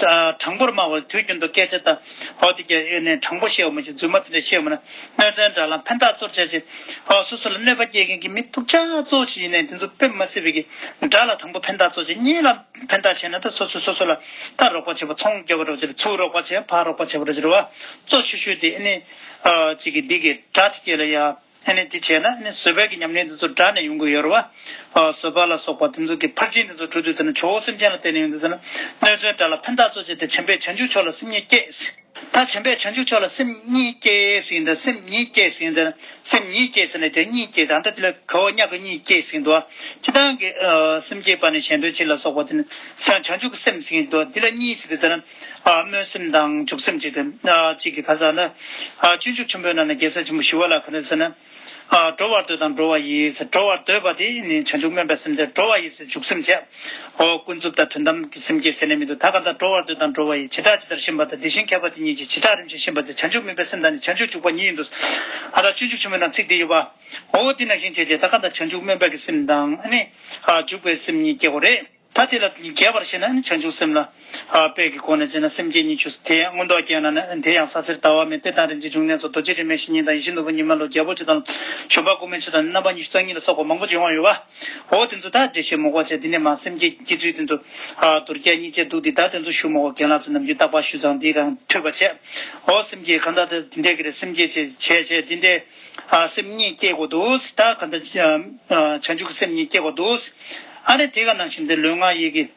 ཨ་དྲང་པོར་སྨྲ་བ། དུས་རྒྱུན་དུ་སྐད་ཆ་དང་འོ་དེ་གས་ཨ་ནི་དྲང་པོ་བཤད་པ་མ་བྱེད། རྫུན་མ་དེ་འདྲ་བཤད་པ་ན་གནོད་བཙན་དགྲ་ལ་ཕན་བཏགས་གཙོར་བྱས་བྱས། འོ་སོ་སོ་ལ་གནོད་པ་སྐྱེལ་མཁན་གྱི་མི་སྡུག་ཅག་གཙོ་བོ་ཅིག་ཡིན་ནའི་དེ་ཚོ་དཔེ་མ་སྲིད་པའི་གི་དགྲ་ལ་དང་པོ་ཕན་བཏགས་གཙོ་བྱས། གཉིས་ལ་ཕན་བཏགས་བྱས་ན་ད་སོ་སོས་སོ་སོ་ལ་ད་རོགས་པ་བྱེད་པ། ཚོང་རྒྱག་པ་འདྲ་བོ་བྱེད་པ། ཚུར་རོགས་པ་བྱེད། ཕར་རོགས་པ་བྱེད་པ་འདྲ་བོ་བྱེད་རེད་བ། གཙོ་ཆེ་ཤོས་དེ་ཨ་ནི་ཨ་གཅིག་གི་འདི་གི་དགྲ་དེ་སྐྱེ་ལ་ཡ། ཨ་ནི་དེ་བྱས་ན་ཨ་ནི་བཟོད་པའི་གི་ཉམས་ལེན་དེ་ཚོ་དགྲ་ནས་ཡོང་གི་ཡོད་རེད་བ། ཨ་བཟོད་པ་ལ་སོགས་པ་དེ་ཚོ་གི་ཕར་ཕྱིན་དེ་ཚོ་གྲུབ་དུས་ཙམ་ན་ཇོ་བོ་སེམས་ཅན་ལ་བརྟེན་ནས་ཡོང་དུས་ཙམ་ན་གནོད་བཙན་དགྲ་ལ་ཕན་བཏགས་གཙོ་བྱས་ཏེ་བྱམས་པས་བྱང་ཆུབ་མཆོག་ལ་སེམས་ཉིད་བསྐྱེད། ད་བྱམས་པས་བྱང་ཆུབ་མཆོག་ལ་སེམས་ཉིད་བསྐྱེད་ཟེར་གྱི་འདུག་སེམས་ཉིད་བསྐྱེད་ཟེར་གྱི་འདུག་སེམས་ཉིད་བསྐྱེད་ཟེར་ནས་དེ་གཉིད་བསྐྱེད་དང་། ད་དེ་ལ་ག་བ་གཉའ་གི་གཉིད་བསྐྱེད་ཟེར་གྱི་འདུག་སྤྱིར་བཏང་གི་ཨ་སེམས་བསྐྱེད་པ་ནི་གཞན་དོན་ཆེད་ལ་སོགས་པ་དེ་ནི་སེམས་བྱང་ཆུབ་ཀྱི་སེམས་ཟེར་གྱི་འདུག་འདི་ལ་གཉིད་ཟེར་དུས་ཙམ་ན་ཨ་སྨོན་སེམས་དང་འཇུག་སེམས་བྱས་ཏེ། ཨ་གཅིག་གི་ག་ཟེར་ན། ཨ་སྤྱོད་འཇུག་ཆེན་པོའི་ནང་ན་རྒྱལ་སྲས་ཆེན་པོ་ཞི་བ་ལྷ་ག་རེ་ཟེར་ན། ཨ་འགྲོ་བར་འདོད་དང་འགྲོ་བ་ཡི་ཟེར། འགྲོ་བར་འདོད་པ་དེ་ནི་བྱང་ཆུབ་སྨོན་པའི་སེམས་ཏེ། འགྲོ་བ་ཡི་ཟེར་འཇུག་སེམས་བྱས། འོ་ཀུན་རྫོབ་དང་དོན་དམ་གྱི་སེམས་བསྐྱེད་ཟེར་ནས་མི་འདུག་ད་ག་ད་འགྲོ་བར་འདོད་དང་འགྲོ་བ་ཡི། བྱེ་བྲག་ཇི་ལྟར་ཤེས་པ་དང་། དེ་བཞིན་མཁས་པ་དེ་ཉིད་ཀྱིས། བྱེ་བྲག་རིམ་བཞིན་ཤེས་པ་སྟེ། བྱང་ཆུབ་སྨོན་པའི་སེམས་དང་ནི། བྱང་ཆུབ་འཇུག་པ་ཉིད་ཡིན་ཏོ། ཨ་ད་སྤྱོད་འཇུག་ཆེན་མོའི་ནང་ཚིག་འདི་ཡོད་པ། འོ་དེ་ནང་བཞིན་བྱས་བྱས་ད་ག་ད་བྱང་ཆུབ་སྨོན་པ་གི་སེམས་དང་ཨ་ནི་ཨ་འཇུག་པའི་སེམས་གཉིས་སྐྱེ་དགོས་རེད། ད་དེ་ལ་རྒྱས་པར་བཤད་ན་ནི་བྱང་ཆུབ་སེམས་ལ་ཨ་དཔེ་གི་སྒོ་ནས་བྱས་ན་སེམས་བསྐྱེད་གཉིས་ཆོས་སུ། དེ་ཡང་མངོན་རྟོགས་རྒྱན་ལ་ནི། དེ་ཡང་ས་གསེར་ཟླ་བ་མེ། གཏེར་དང་རིན་ཆེན་འབྱུང་གནས་ཚོགས། རྡོ་རྗེ་དྲི་མེད་བཤེས་གཉེན་དང་། ཡིད་བཞིན་ནོར་བུ་ཉི་མ་ལོ། རྒྱལ་པོ་ཆེ་དང་། བྱོན་པ་དཀོན་མོའི་ཆོས་དང་། རྣམ་པ་ཉི་ཤུ་རྩ་གཉིས་ལ་སོགས་པ་མང་པོ་ཅིག་ཡོང་བ་ཡོད་པ། འོ་དེ་ཚོ་ད་འགྲེལ་བཤད་མང་པོ་བྱས། དེ་ནས་མར་སེམས་བསྐྱེད་ཀྱི་ཚུལ་དེ་ཚོ་ཨ་དུར་རྒྱན་གཉིས་བྱས་འདུག་དེ་ད་དེ་ཚོ་ཞུ་མི་དགོས། རྒན་ལགས་ཚོ་ནམ་རྒྱུན་རྟག་པར་ཞུ་དང་འདི་དང་མཐུན་པ་བྱས། འོ་སེམས་བསྐྱེད་གང་ལྟར་དེ་འདི་འདྲའི་གི་རེད། སེམས་བསྐྱེད་བྱས་བྱས་བྱས་འདི་འདྲའི་ཨ་སེམས་གཉིས་སྐྱེ་དགོས་འདུག་ད་གང་ལྟར་ཨ་བྱང་ཆུབ་ཀྱི་སེམས་གཉིས་སྐྱེ་དགོས་འདུག་ཨ་ནི་དེ་ག་ནང་བཞིན་དེ་ལུས་ངག་ཡིད་ཀྱི་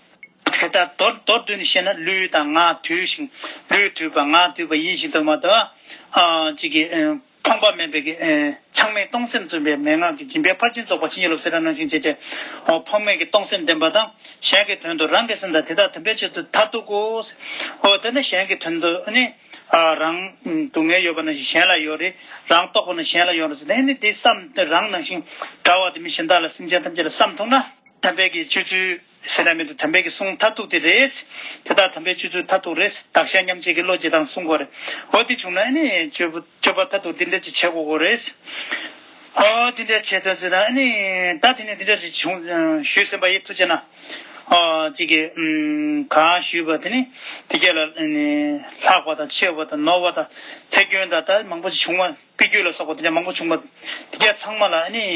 དེ་ལྟར་མདོར་མདོར་བསྡུས་ནས་བཤད་ན་ལུས་དང་ངག་དུལ་ཞིང་། ལུས་དུལ་བ་ངག་དུལ་བ་ཡིན་ཞིང་དུ་མ་དང་། ཨ་གཅིག་གི་ཨ་ཕོངས་པ་མེད་པའི་གི་ཨ་ཆགས་མེད་སྟོང་སེམས་འཛིན་པའི་མན་ངག་གི་སྦྱིན་པའི་ཕར་ཕྱིན་རྫོགས་པ་ཕྱིན་ཅི་ལོག་ཟེར་བ་ནང་བཞིན་བྱས་བྱས། འོ་ཕོངས་མེད་ཀྱི་སྟོང་སེམས་ལྡན་པ་དང་། གཞན་གྱི་དོན་དུ་རང་གི་སེམས་དང་དེ་དག་དམ་པའི་ཆེད་དུ་མཐར་ཐུག་གོ། འོ་དེ་ནི་གཞན་གྱི་དོན་དུ་ནི། ཨ་རང་སྡུག་བསྔལ་ཡོད་པ་ནང་བཞིན་གཞན་ལ་ཡོད་རེད། རང་ལྟོགས་པ་ནང་གཞན་ལ་ཡོད་རེད་ཟེར་ནས་ནི་དེ་བསམ་སྟེ་རང་ནང་བཞིན་འདྲ་བ་དེ་མི་གཞན་དག་ལ་སེམས་ཅན་ཐམས་ཅད་ལ་བསམ་ཐུབ་ན། དམ་པའི་གི་སྤྱོད་ཚུལ་ཟེར་ན་མི་འདུག་དམ་པའི་གི་གསུང་མཐར་ཐུག་དེ་རེད། དེ་དག་དམ་པའི་སྤྱོད་ཚུལ་མཐར་ཐུག་རེད། བདག་གཞན་མཉམ་བརྗེ་གི་བློ་ཇི་ལྟར་གསུང་དགོས་རེད། འོ་དེ་བྱུང་ན་ནི་སྤྱོད་པ་སྤྱོད་པ་མཐར་ཐུག་འདི་འདྲ་ཅིག་བྱེད་དགོས་དགོས་རེད། ཨོ་དེ་འདྲ་བྱས་ཙང་ཟེར་ན་ནི་ད་དེ་ནས་དེ་འདྲ་ཅིག་བྱུང་ཞུས་ཟིན་པ་ཡིན། ཐུགས་རྗེ་གནང་། ཨོ་གཅིག་གིས་ཨམ་གང་ཞུས་པ་དེ་ནི་དེ་གས་ལ་ནི་ལྷག་པ་དང་ཆེ་བ་དང་ནོར་བ་དང་ཚེ་སྐྱོན་དང་ད་མང་པོ་ཅིག་བྱུང་བ། དཔེ་རྒྱུད་ལ་སོགས་པ་དེ་འདྲ་མང་པོ་བྱུང་བ། དེ་གས་ཚང་མ་ལ་ནི་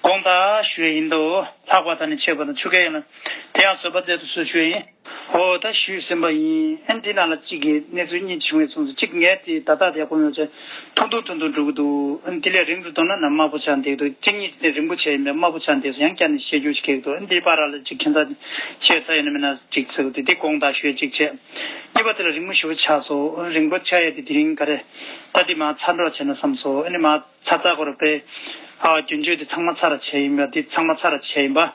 དགོངས་དག་ཞུ་ཡ་ཡིན་དོ། ལྷག་པ་དང་ནི་ཆེ་བ་དང་ཆུ་སྐལ་ཡིན་ལ། དེ་ཡང་བཟོད་པ་མཛད་དུ་གསོལ་ཞུ་ཡ་ཡིན། འོ་ད་ཞུས་ཟིན་པ་ཡིན། ཨ་ནི་འདི་ནང་ལ་གཅིག་གིས་གནས་ཚུལ་གཉིས་བྱུང་བའི་མཚུངས་སུ་གཅིག་ངས་དེ་ད་ལྟ་དེ་ཡག་པོ་མེད་ཚེ་ཐུང་ཐུང་ཐུང་ཐུང་འགྲོ་གི་འདུག་ཨ་ནི་དེ་ལས་རིང་རུ་གཏོང་ན་ནམ་དམའ་པོ་ཆགས་འདུག་གཅིག་གཉིས་དེ་རིང་པོ་བྱས་ཡིན་པས་དམའ་པོ་ཆགས་འདུག་ཡང་བསྐྱར་ནས་བཤད་རྒྱུ་ཞིག་གེགས་འདུག་ཨ་ནི་འདིའི་བར་ལ་གཅིག་ཁྱད་མཚར་བཤད་ཚར་ཡོད་ན་མིན་ན་གཅིག་ཚིག་དེ་དེ་དགོངས་དག་ཞུ་ཡ་གཅིག་བྱས། གཉིས་པ་དེ་ལ་རིང་པོ་ཞེ་པོ་ཆགས་སོང་། རིང་པོ་ཆགས་ཡ་དེ་དེ་རིང་ག་རེ་ད་དེ་མ་ཚར་འགྲོ་བྱས་ན་བསམ་སོང་། ཨ་ནི་མ་ཚར་ཚར་གོ་ར་པས། ཨ་རྒྱུན་སྤྱོད་དེ་ཚང་མ་ཚར་བྱས་ཡིན་པ་དེ་ཚང་མ་ཚར་བྱས་ཡིན་པ།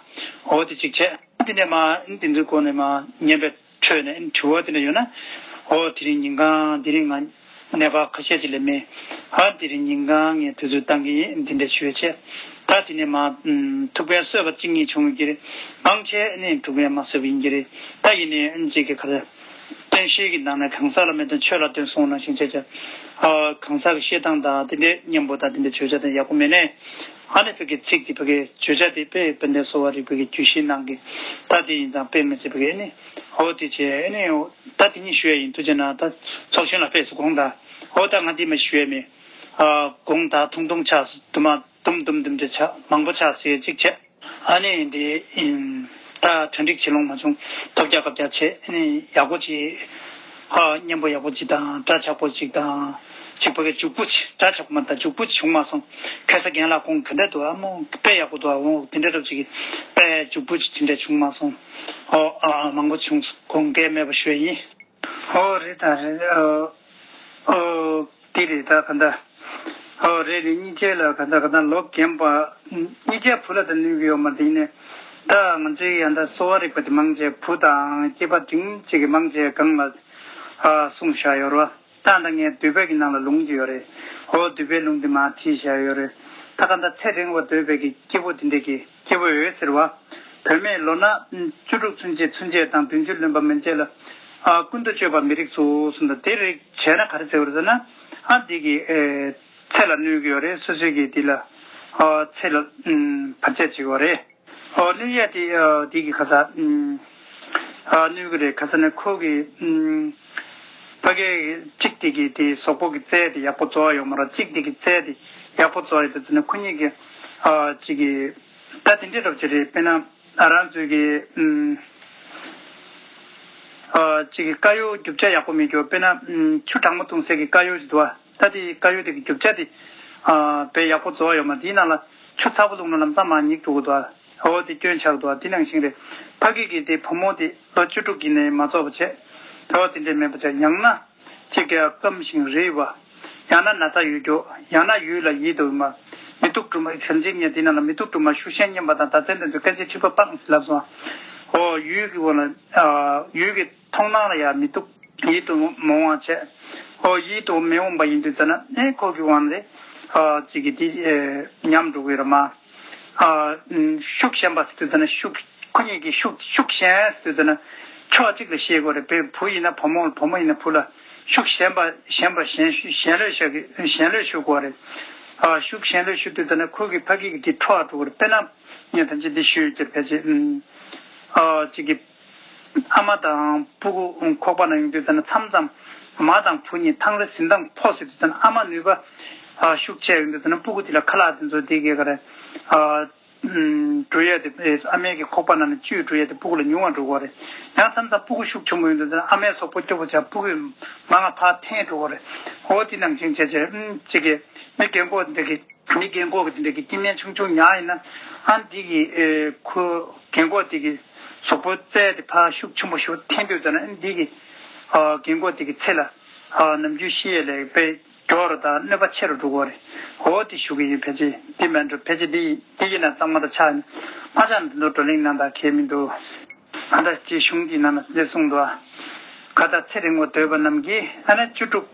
འོ་དེ་གཅིག་བྱས། དེ་ནས་མ་དེ་ཚོའི་སྐོར་ནས་མ་ཉན་པའི་ཁྲོད་ནས་དྲི་བ་དེ་འདྲ་ཡོད་ན། འོ་དེ་རིང་ཉིན་གང་དེ་རིང་ང་ནད་པ་ཁ་ཤས་ཅིག་ལས་མེད། ཨ་དེ་རིང་ཉིན་གང་ངས་དུས་ཚོད་བཏང་གི་ཡིན་དེ་འདྲ་ཞུས་བྱས། ད་དེ་ནས་མ་ཐུགས་ཕན་གསོས་པ་གཅིག་གཉིས་བྱུང་གི་རེད། མང་ཆེ་ནས་ཐུགས་ཕན་མ་གསོས་པ་ཡིན་གྱི་རེད། ད་ཡིན་ནའི་ཨ་ནི་གཅིག་གི་ཁ་ལ། བསྟན་བཤེས་ཀྱི་ནང་ནས་གང་ཟག་ལ་མེད་དོན་ཆོས་ལ་ལྟོས་གསུངས་ནང་བཞིན་བྱས་བྱས། ཨ་གང་ཟག་གི་བཤད་སྟངས་དང་དེ་འདྲའི་སྙན་པོ་དང་དེ་འདྲའི་བརྗོད་བྱ་དང་ཡག་པོ་མེད་ནས། ཨ་ནི་བོད་ཀྱི་ཚིག་དེ་བོད་ཀྱི་བརྗོད་བྱ་དེ་དཔེ་དཔལ་ལྡན་གསོ་བ་རིག་པའི་གི་བརྗོད་གཞིའི་ནང་གི་ད་དེ་ཡིན་ཙང་དཔེ་མི་སྲིད་པའི་ཨ་ནི། འོ་དེ་བྱས་ཨ་ནི། ད་དེ་གཉིས་ཞུ་ཡ་ཡིན། ཐུགས་རྗེ་གནང་། ད་ཚོགས་གཞོན་ལ་དཔེ་སུ་དགོངས་དག་འོ་ད་ང་འདི་མ་ཞུ་ཡ་མེད། ཨ་དགོངས་དག་ཐུང་ཐུང་ཆགས་སོང་། དུ་མ་དུམ་དུམ་དུམ་དུ་ཆགས་མང་པོ་ཆགས་ཟེར་གཅིག་བྱས། ཨ་ནི་འདི་ཨིན། ད་གྲ་སྒྲིག་བྱེད་ལོང་མ་བྱུང་། ཐོབ་རྒྱག་སྐབས་རྒྱག་བྱེད། ཨ་ནི་ཡག་པོ་ཅིག་ཨ་སྙན་པོ་ཡག་པོ་ཅིག་དང་སྒྲ་ཆགས་པོ་ཅིག་དང་། ཅིག་པ་གི་འཇུག་པོ་ཅིག་སྒྲ་ཆགས་པོ་མ་དང་འཇུག་པོ་ཅིག་བྱུང་མ་སོང་། ཁ་ས་རྒན་ལགས་ཁོང་ག་འདྲ་འདུག་ཨ་མོ་དཔེ་ཡག་པོ་འདུག་ཨ་འོ་དེ་འདྲ་འདྲ་ཅིག་དཔེ་འཇུག་པོ་ཅིག་དེ་འདྲ་བྱུང་མ་སོང་། ཨོ་ཨ་ཨ་མང་པོ་བྱུང་སོང་། དགོངས་འགལ་མེད་པ་ཞུ་ཡ་ཡིན། ཨོ་རེད་ད་རེད། ཨོ་ཨོ་དེ་རེད་ད་ག་འདྲ། ཨོ་རེད་རེད། གཉིས་ཆ་ལ་ག་འདྲ་ག་འདྲ་ལོ་རྒན་པ། གཉིས་ཆ་བུ་ལ་ད་ནུས་ཀྱི་ཡོད་མ་རེད། ཡིན་ནའི་ད་ང་ཚོའི་ཡང་ད་གསོ་བ་རིག་པ་དེ་མང་ཆེ་བུ་དང་སྐྱེས་པ་འབྲིང་ཆེ་གི་མང་ཆེ་སྒང་ལ་ཨ་གསུངས་བཞག་ཡོད་རེད་བ། ད་ད་ངས་འདུས་པའི་གི་ནང་ལ་ལུང་ཅིག་ཡོད་རེད། ཨོ་འདུས་པའི་ལུང་དེ་མར་བྲིས་བཞག་ཡོད་རེད། ད་ག་འདྲ་ཚེ་རིང་བ་འདོད་པའི་གི་སྐྱེ་བོ་དེ་འདྲས་ཀྱི། སྐྱེ་བོ་འོད་ཟེར་བ། བུད་མེད་ལོ་ན་བཅུ་དྲུག་ཚུན་ཆད་ཚུན་ཆད་དང་བདུན་ཅུ་ལོན་པ་མན་ཆད་ལ། ཨ་ཀུན་ཏུ་སྤྱོད་པ་མི་རིགས་སོ་གསུངས་འདུག་དེ་རིགས་བྱས་ན་ག་རེ་ཟེར་བ་རེད་ཟེར་ན། ཨ་འདི་གི་ཨེ་ཚེ་ལ་གནོད་ཀྱི་ཡོད་རེད། སོ་སོའི་གི་འདི་ལ་ཨ་ཚེ་ལ་ཨུམ་བར་ཆད་བྱེད་ཀྱི་ཡོད་རེད། ཨོ་གནོད་ཡས་དེ་ཨ་འདི་གི་ག་ས་ཨུམ་ཨ་གནོད་ཀྱི་རེད། ག་ས་ནས་ཁོ་གི་ཨུམ་ཕ་གི་གཅིག་དེ་གི་དེ་གཟུགས་པོ་གི་རྩལ་དེ་ཡག་པོ་རྩོལ་བ་ཡོད་མ་རེད། གཅིག་དེ་གི་རྩལ་དེ་ཡག་པོ་རྩོལ་ཡོད་དེ་ཚེ་ནས་ཁོ་གཉིས་ཀྱི་ཨ་གཅིག་གི་ད་དེ་འདྲའི་རོབ་ཅིག་རེད། དཔེར་ན་ཨ་རང་ཚོའི་གི་ཨུམ་ཨ་གཅིག་གི་དཀར་ཡོལ་རྒྱུ་ཆ་ཡག་པོ་མེད་རྒྱུ། དཔེར་ན་ཨུམ་ཆུ་གྲང་མོ་བཏུང་སའི་གི་དཀར་ཡོལ་ཅིག་འདུག་བ། ད་དེ་དཀར་ཡོལ་དེ་གི་རྒྱུ་ཆ་དེ་ཨ་དཔེ་ཡག་པོ་རྩོལ་བ་ཡོད་མ་རེད། དེའི་ནང་ལ་ཆུ་ཚ་པོ་བླུགས་ན་ལམ་སང་མར་ཉིག་འགྲོ་གི་འདུག་བ། འོ་དེ་སྐྱོན་ཆགས་འདུག་བ། དེ་ནང་བཞིན་རེད། ཕ་གི་གི་དེ་བུ་མོ་དེ་ལོ་བཅུ་དྲུག་གི་ནས་མ་རྫོགས་པ་བྱས། དེ་བ་དེ་འདྲས་མེད་པ་བྱས། ཡང་ན་གཅིག་གི་སྐམ་ཞིང་རིད་པ། ཡང་ན་ན་ཚ་ཡོད་རྒྱུ། ཡང་ན་ཡུལ་ལ་ཡིད་དུ་མ། མི་སྡུག་དྲི་མ་གང་ཅི་ཉེ་དེ་ནང་ལ་མི་སྡུག་དྲི་མ་ཤུགས་ཤིང་སྙན་པ་དང་ཟླ་མཚན་དེ་ཚོ་སྐད་ཆའི་མཁྲིས་པ་སྤངས་ཟེར་ལབ་སོང་། འོ་ཡུལ་གི་འོ་ལ་ཡུལ་གི་མཐོང་སྣང་ལ་ཡང་མི་སྡུག་ཡིད་དུ་མི་འོང་བ་བྱས། འོ་ཡིད་དུ་མི་འོང་བ་ཡིན་དུས་ཙ་ན་ཨེ་ཁོ་གི་དབང་ལས་ཨ་གཅིག་གི་དེ་ཨེ་ཉམས་འགྲོ་གི་རེད་མ། ཨ་ཤུགས་ཞན་པ་ཟེར་དུས་ཙ་ན་ཤུགས་ཁོ་གཉིས་ཀྱི་ཤུགས་ཤུགས་ཞན་ཟེར་དུས་ཙ་ན་ཕྱོགས་གཅིག་ལ་བཤད་དགོས་རེད། བུ་བུ་ཡིན་ན་བུ་མོ་བུ་མོ་ཡིན་ན་བུ་ལ་ཤུགས་ཞན་པ་ཞན་པ་ཞན་ཞན་ལོས་བཤད་གི་ཞན་ལོས་ཞུ་དགོས་རེད། ཨ་ཤུགས་ཞན་ལོས་ཞུ་དུས་ཙ་ན་ཁོ་གི་ཕ་གི་གི་དེ་ཁྲོ་བ་འགྲོ་གི་རེད། དཔེར་ན་ངས་ད་ཅི་འདི་ཞུས་ཀྱི་ཕལ་ཆེར་ཨ་གཅིག་གི་ཨ་མ་དང་སྤུ་གུ་ཁོག་པ་ན་ཡོང་དུས་ཙ་ན་མཚམས་མཚམས་མ་དང་བུ་གཉིས་ཐང་རེ་ཟིན་དང་ཕོ་ཟེར་དུས་ཙ་ན་ཨ་མ་ནུས་པ་ཨ་ཤུགས་ཆེ་ཡོང་དུས་ཙ་ན་སྤུ་གུ་དེ་ལ་ཁ་ལག་དེ་ཚོ་དེ་གས་ག་རེ་ཨ་འགྲོ་ཡས་དེ་ཨ་མའི་གི་ཁོག་པ་ན་ནས་བཅུད་འགྲོ་ཡས་དེ་སྤུ་གུ་ལ་ཉུང་བ་འགྲོ་གི་རེད། ཡང་མཚམས་མཚམས་སྤུ་གུ་ཤུགས་ཆེན་པོ་ཡོང་དུས་ཙ་ན་ཨ་མའི་གཟུགས་པོ་སྐྱོ་པོ་ཆགས། སྤུ་གུ་མ་ང་ཕར་འཐེན་འགྲོ་གི་རེད། འོ་དེ་ནང་བཞིན་བྱས་བྱས་ཨུམ་གཅིག་གི་མི་རྒན་གོག་འདི་གི་མི་རྒན་གོག་གི་དེ་འདྲ་གི་སྐྱེ་དམན་ཆུང་ཆུང་ཉར་ཡིན་ན། ཨ་འདི་གི་ཨེ་ཁོ་རྒན་གོག་དེ་གི་གཟུགས་པོ་རྩལ་དེ་ཕར་ཤུགས་ཆེན་པོ་ཞིག་འཐེན་དུས་ཙ་ན། ཨ་འདི་གི་ཨ་རྒན་གོག་དེ་གི་ཚེ་ལ་ཨ་ནམ་རྒྱུན་ཤི་ཡས་ལས་དཔེ་མགྱོགས་རུ་དང་གནོད་པ་ཆེ་རུ་འགྲོ་གི་རེད། འོ་དེ་ཞུ་གི་ཡིན། ཕལ་ཆེར་འདི་མེད་འགྲོ། ཕལ་ཆེར་འདི་འདི་ཡིན་ན་གཙང་མ་དང་ཆ་ཡིན། མ་ཆགས་ན་འདི་ཚོ་བགྲོ་གླེང་གནང་དང་གལ་མི་འདུག་ཨ་ད་ཅི་གཞུང་འདི་ནང་ལ་འདི་གསུངས་འདུག་ཨ་ག་ད་ཚེ་རིང་པོ་འདོད་པ་རྣམས་ཀྱིས། ཨ་ན་བཅུ་དྲུག་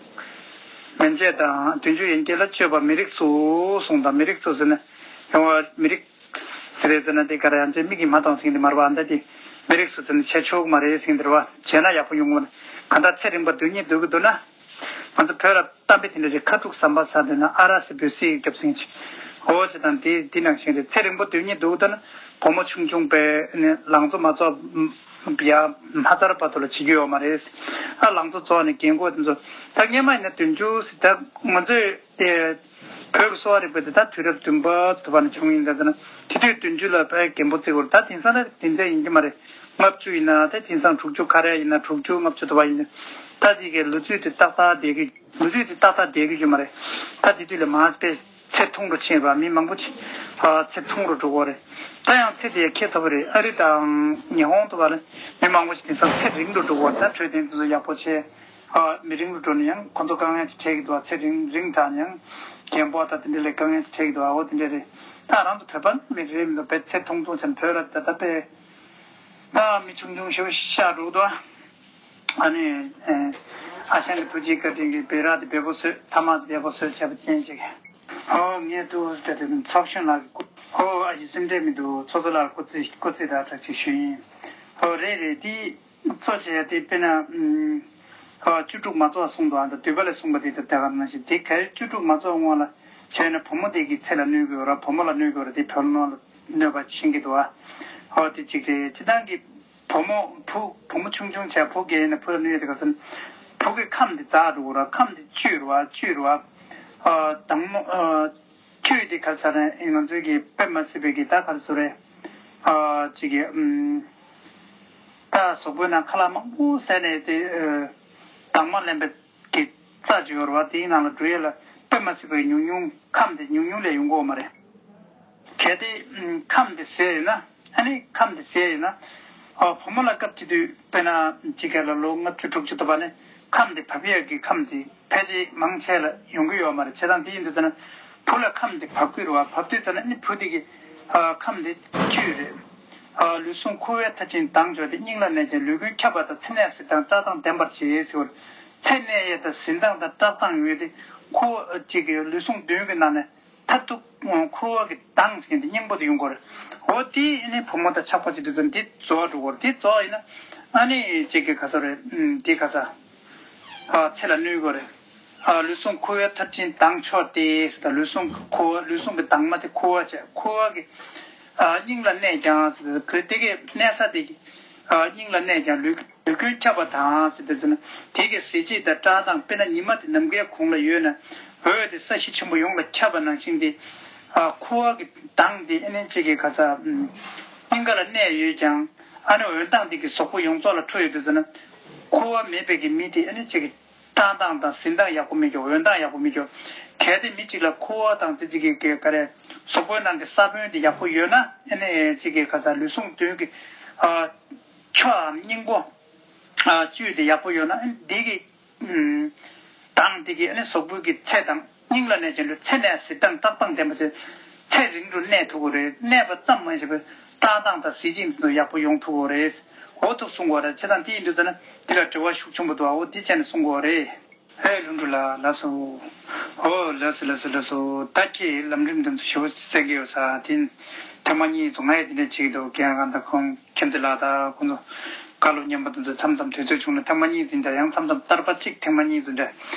མན་ཆད་དང་བདུན་ཅུ་ཡན་ཆད་ལ་སྤྱོད་པ་མི་རིགས་སུ། གསུངས་དང་མི་རིགས་སུ་ཟེར་ན་ཡོང་བ་མི་རིགས་ཟེར་རེད་ཟེར་ན་དེ་ག་ར་ཡང་ཅེ་མིག་གིས་མ་མཐོང་ཟིན་དེ་མར་བ་ཨ་ད་དེ་མི་རིགས་སུ་ཟེར་ན་བྱས་ཆོག་མ་རེད་ཟིན་དེ་ར་བ་བྱས་ན་ཡག་པོ་ཡོང་གི་མ་རེད། ག་ད་ཚེ་རིང་པོ་སྡོད་སྙིང་འདོད་ཀྱི་འདུག་ན། ང་ཚོ་བོད་ལ་གཏམ་དཔེ་དེ་འདྲ་རེད། ཁ་ཐུག་ཟམ་པ་ཟ་འདོད་ན་ཨ་ར་སི་འབོད་སྲིད་རྒྱབ་ཟིན་ཅིག་འོ་ཅི་དང་དེ་དེ་ནང་བཞིན་རེད། ཚེ་རིང་པོ་སྡོད་སྙིང་འདོད་ཀྱི་འདུག་ན་བུ་མོ་ཆུང་ཆུང་པས་ནི་ལང་ཚོ་མ་རྫོགས་ཡ་མ་ཚར་བར་དུ་ལ་བྱེད་རྒྱུ་ཡོད་མ་རེད། ཨ་ལང་ཚོ་རྫོགས་ནས་རྒན་གོག་དེ་ཚོ་ད་སྔན་མ་ཡིན་ན་བདུན་ཅུ་ཟེར། ད་ང་ཚོས་དེ་བོད་ཀྱི་གསོ་བ་རིག་པ་དེ་ད་དུས་རབས་བདུན་པ་དུ་བ་ནས་བྱུང་ཡིན་ད་ཟེར་ན། དེ་དུས་བདུན་ཅུ་ལ་དཔེ་རྒན་པོ་བརྩི་དགོས་རེད། ད་དེང་སང་ད་དེ་འདྲ་ཡིན་གྱི་མ་རེད། ལྔ་བཅུ་ཡིན་ན་ད་དེང་སང་དྲུག་ཅུ་ཁ་རལ་ཡིན་ན་དྲུག་ཅུ་ལྔ་བཅུ་དུ་བ་ཡིན་ན། ད་དེ་གའི་ལོ་ཚོད་དེ་ཏག་ཏག་བསྡད་ཀྱི། ལོ་ཚོད་དེ་ཏག་ཏག་བསྡད་ཀྱི་ཡོད་མ་རེད། ད་དེ་དུས་ལ་མ་དཔེ་ཚེ་ཐུང་རུ་ཕྱིན་པ། མི་མང་པོ་ཅིག་ཨ་ཚེ་ཐུང་རུ་འགྲོ་གི་རེད། ད་ཡང་ཚེ་དེ་ཁྱད་མཚར་པོ་རེད། ཨ་རི་དང་ཉི་ཧོང་དུ་བ་ལ་མི་མང་པོ་ཞིག་དེང་སང་ཚེ་རིང་དུ་འགྲོ་གི་རེད། ད་འཕྲོད་བསྟེན་དེ་ཚོ་ཡག་པོ་བྱས། ཨ་མི་རིང་དུ་འགྲོ་ན་ཡང་ཁོ་ཚོ་དཀའ་ངལ་ཅིག་འཕྲད་ཀྱི་འདུག་ཚེ་རིང་རིང་དྲགས་ན་ཡང་རྒན་པོ་དང་དེ་འདྲ་ལ་དཀའ་ངལ་ཅིག་འཕྲད་ཀྱི་འདུག་ཨ་འོ་དེ་འདྲ་རེད། ད་རང་ཚོ་བོད་པ་ནི་མི་རེད་མི་འདུག་དཔེ་ཚེ་ཐུང་ཐུང་ཚེ་བོད་ལ་ད་ལྟ་དཔེ་ད་མི་ཆུང་ཆུང་ཞེ་པོ་ཤ་འགྲོ་གི་འདུག་ཨ་ནི་ཨ་ཞང་གི་ཐུགས་རྗེ་བཀའ་དྲིན་གྱིས་སྦི་རག་དེ་འབེལ་པོ་བཟོས། ཐ་མག་དེ་འབེལ་པོ་བཟོས་བྱས་པ་ཅན་ཅིག་ཨོ་ངས་ཏུ་དེ་དེ་ཚོགས་གཞོན་ལགས་ཀྱི་ཨོ་ཨ་ཞེ་སེམས་ཁྲལ་མི་འདུག་ཚོགས་གཙོ་ལགས་སྐུ་ཚེ་སྐུ་ཚེ་དང་གྲགས་ཅིག་ཞུ་ཡིན། ཨོ་རེད་རེད། དེ་གཙོ་བྱས་དེ་དཔེར་ན་ཨ་བཅུ་དྲུག་མ་རྫོགས་གསུངས་འདུག་ཨ་ད་འདུས་པ་ལས་གསུངས་པ་དེ་ད་དེ་ག་ནང་བཞིན་དེ་གའི་བཅུ་དྲུག་མ་རྫོགས་སྔོན་ལ་བྱས་ན་བུ་མོ་དེ་གི་ཚེ་ལ་གནོད་ཀྱི་ཡོད་ར། བུ་མོ་ལ་གནོད་ཀྱི་ཡོད་ར། དེ་བུ་ནོར་ལ་གནོད་པ་ཕྱིན་གྱི་འདུག་ཨ་ཨོ་དེ་གཅིག་རེད། སྤྱི་བཏང་གི་བུ་མོ་བུ་བུ་མོ་ཆུང་ཆུང་བྱས་བུ་རྒན་ཡིན་ན་བུ་ལ་གནོད་ཡོད་དེ་ག་ཟེར་ན། བུ་གི་ཁམས་དེ་འཛག་འགྲོ་གི་ར། ཁམས་དེ་བཅུད་རུ་བ་བཅུད་རུ་བ། ཨ་དང་མོ་ཨ་བཅུད་དེ་ག་རེ་ཟེར་ན་ང་ཚོའི་གི་དཔེ་མ་སྲིད་པའི་གི་ད་ག་རེ་ཟེར་རེད། ཨ་ཅིག་གི་ཨམ་ད་གཟུགས་པོའི་ནང་ཁ་ལག་མང་པོ་ཟས་ནས་དེ་ཨ་དྭངས་མ་ལེན་པའི་གི་རྩ་ཅིག་ཡོད་རེད་བ། དེའི་ནང་ལ་འགྲོ་ཡས་ལ་དཔེ་མ་སྲིད་པའི་ཉུང་ཉུང་ཁམས་དེ་ཉུང་ཉུང་ལས་ཡོང་གི་ཡོད་མ་རེད། གལ་ཏེ་ཁམས་དེ་ཟད་ཡོད་ན། ཨ་ནི་ཁམས་དེ་ཟད་ཡོད་ན། ཨ་བུ་མོ་ལ་སྐབས་དེ་དུས་དཔེར་ན་ཅིག་ག་ལ་ལོ་ལྔ་བཅུ་དྲུག་ཅུ་དུ་བ་ནས་ཁམས་དེ་བབས་ཡས་ཀྱི་ཁམས་དེ་ཕལ་ཆེར་མང་ཆེ་ལ་ཡོང་གི་ཡོད་མ་རེད། བྱས་ཙང་དེ་ཡིན་དུས་ཙ་ན་བུ་ལ་ཁམས་དེ་བབས་ཀྱི་རེད་བ། བབས་དུས་ཙ་ན་ཨ་ནི་བུ་དེ་གི་ཨ་ཁམས་དེ་བཅུད་རེད། ཨ་ལུས་ཟུངས་ཁུ་བའི་མཐར་ཕྱིན་མདངས་འཕྱོར་ཏེ། སྙིང་ལ་གནས་ཀྱང་ལུས་ཀུན་ཁྱབ་པ་དང་། ཚེ་གནས་གཟི་མདངས་བཀྲག་མདངས་ལྡན་པར་བྱེད་ཟེར་བ། ཚེ་གནས་ཡས་དང་གཟི་མདངས་དང་བཀྲག་མདངས་ཡོད་དེ་ཁུ་བ་ཅིག་གི་ལུས་ཟུངས་བདུན་གྱི་ནང་ནས་མཐར་ཐུག་ཁུ་བ་གི་མདངས་ཟེར་མཁན་དེ་སྙིང་པོ་དེ་ཡོང་གི་རེད། འོ་དེ་ཨ་ནི་བུ་མོ་དང་ཆགས་པ་ཅིག་དུས་ཙམ་དེ་རྫོགས་འགྲོ་གི་རེད། དེ་རྫོགས་ཡིན་ན་ཨ་ནི་ཅིག་གི་ག་ས་རེད། ཨམ་དེ་ག་ས་ཨ་ཚེ་ལ་གནོད་གི་རེད། ཨ་ལུས་ཟུངས་ཁུ་བའི་མཐར་ཕྱིན་མདངས་འཕྱོར་ཏེ་ཟེར། ད་ལུས་ཟུངས་ཁུ་བ་ལུས་ཟུངས་ཀྱི་མདངས་མ་དེ་ཁུ་བ་བྱས། ཁུ་བ་གི་ཨ་སྙིང་ལ་གནས་ཀྱང་ཟེར། ཁོས་དེ་གའི་གནས་ས་དེ་གི་ཨ་སྙིང་ལ་གནས་ཀྱང་ལུས་ལུས་ཀུན་ཁྱབ་པ་དང་ཟེར་ཏེ་ཟེར་ན། དེ་གའི་གཟི་བརྗིད་དང་བཀྲག་མདངས། དཔེར་ན་ཉི་མ་དེ་ནམ་མཁའི་གུང་ལ་ཡོད་ན་འོད་དེ་ས་གཞི་ཆེན་པོ་ཡོངས་ལ་ཁྱབ་པ་ནང་བཞིན་ཏེ། ཨ་ཁུ་བ་གི་མདངས་དེ་ཨ་ནི་ཅིག་གི་ག་ས་ཨམ་སྙིང་ག་ལ་གནས་ཡོད་ཀྱང་ཨ་ནི་འོད་མདངས་དེ་གི་གཟུགས་པོ་ཡོངས་རྫོགས་ལ་འཕྲོ་ཡོད་དུས་ཙ་ན། ཁུ་བ་མེད་པའི་གི་མི་དེ་ཨ་ནི་ཅིག་གི་བཀྲག་མདངས་དང་གཟི་མདངས་ཡག་པོ་མེད་ཀྱང་འོད་མདངས་ཡག་པོ་མེད་ཀྱང་། གལ་ཏེ་མི་གཅིག་ལ་ཁུ་བ་དང་དེ་གཅིག་གི་ག་རེ་གཟུགས་པོའི་ནང་གི་ས་བོན་དེ་ཡག་པོ་ཡོད་ན་ཨ་ནི་གཅིག་གི་ག་ས་ལུས་ཟུངས་བདུན་གྱི་ཨ་མཆོག་གམ་སྙིང་པོ་ཨ་བཅུད་དེ་ཡག་པོ་ཡོད་ན་ཨ་ནི་འདི་གི་ཨམ་མདངས་དེ་གི་ཨ་ནི་གཟུགས་པོའི་གི་ཚེ་དང་སྙིང་ལ་གནས་ཀྱང་ལུས། ཚེ་གནས་གཟི་མདངས་བཀྲག་མདངས་ལྡན་པ་ཚེ་ཚེ་རིང་དུ་གནས་ཐུབ་ཀྱི་རེད། གནས་པ་ཙམ་མ་ཡིན་པར་བཀྲག་མདངས་དང་གཟི་བརྗིད་འདི་ཚོ་ཡག་པོ་ཡོང་ཐུབ་ཀྱི་རེད། འོ་ཐུག་གསུང་གི་རེད། བྱས་ཙང་དེ་ཡིན་དུས་ཙ་ན་འདི་ལ་འབྲེལ་བ་ཤུགས་ཆེན་པོ་འདུག་ཨ་འོ་འདི་བྱས་ནས་གསུང་གི་རེད། ཨེ་ལྷུན་གྲུབ་ལགས་ལགས་སོ། ཨོ་ལགས་སོ་ལགས་སོ་ལགས་སོ། ད་ཁྱེད་ལམ་རིམ་འདི་ཚོ་ཞེ་པོ་གསལ་གི་ཡོད་ས། དེ་ཐེངས་མ་གཉིས་ཚོ་ང་ཡི་དེ་འདྲ་བྱེད་ཀྱི་འདུག་རྒན་གང་དང་ཁོང་མཁྱེན་བརྩེ་ལགས་དང་ཁོང་ཚོ་བཀའ་སློབ་སྙན་པོ་འདི་ཚོ་མཚམས་མཚམས་དུས་ཚོད་བྱུང་ན་ཐེངས་མ་གཉིས་འཛིན་དང་ཡང་མཚམས་མཚམས་བསྟར་པ་གཅིག་ཐེངས་མ་གཉིས་འཛིན་འདྲ་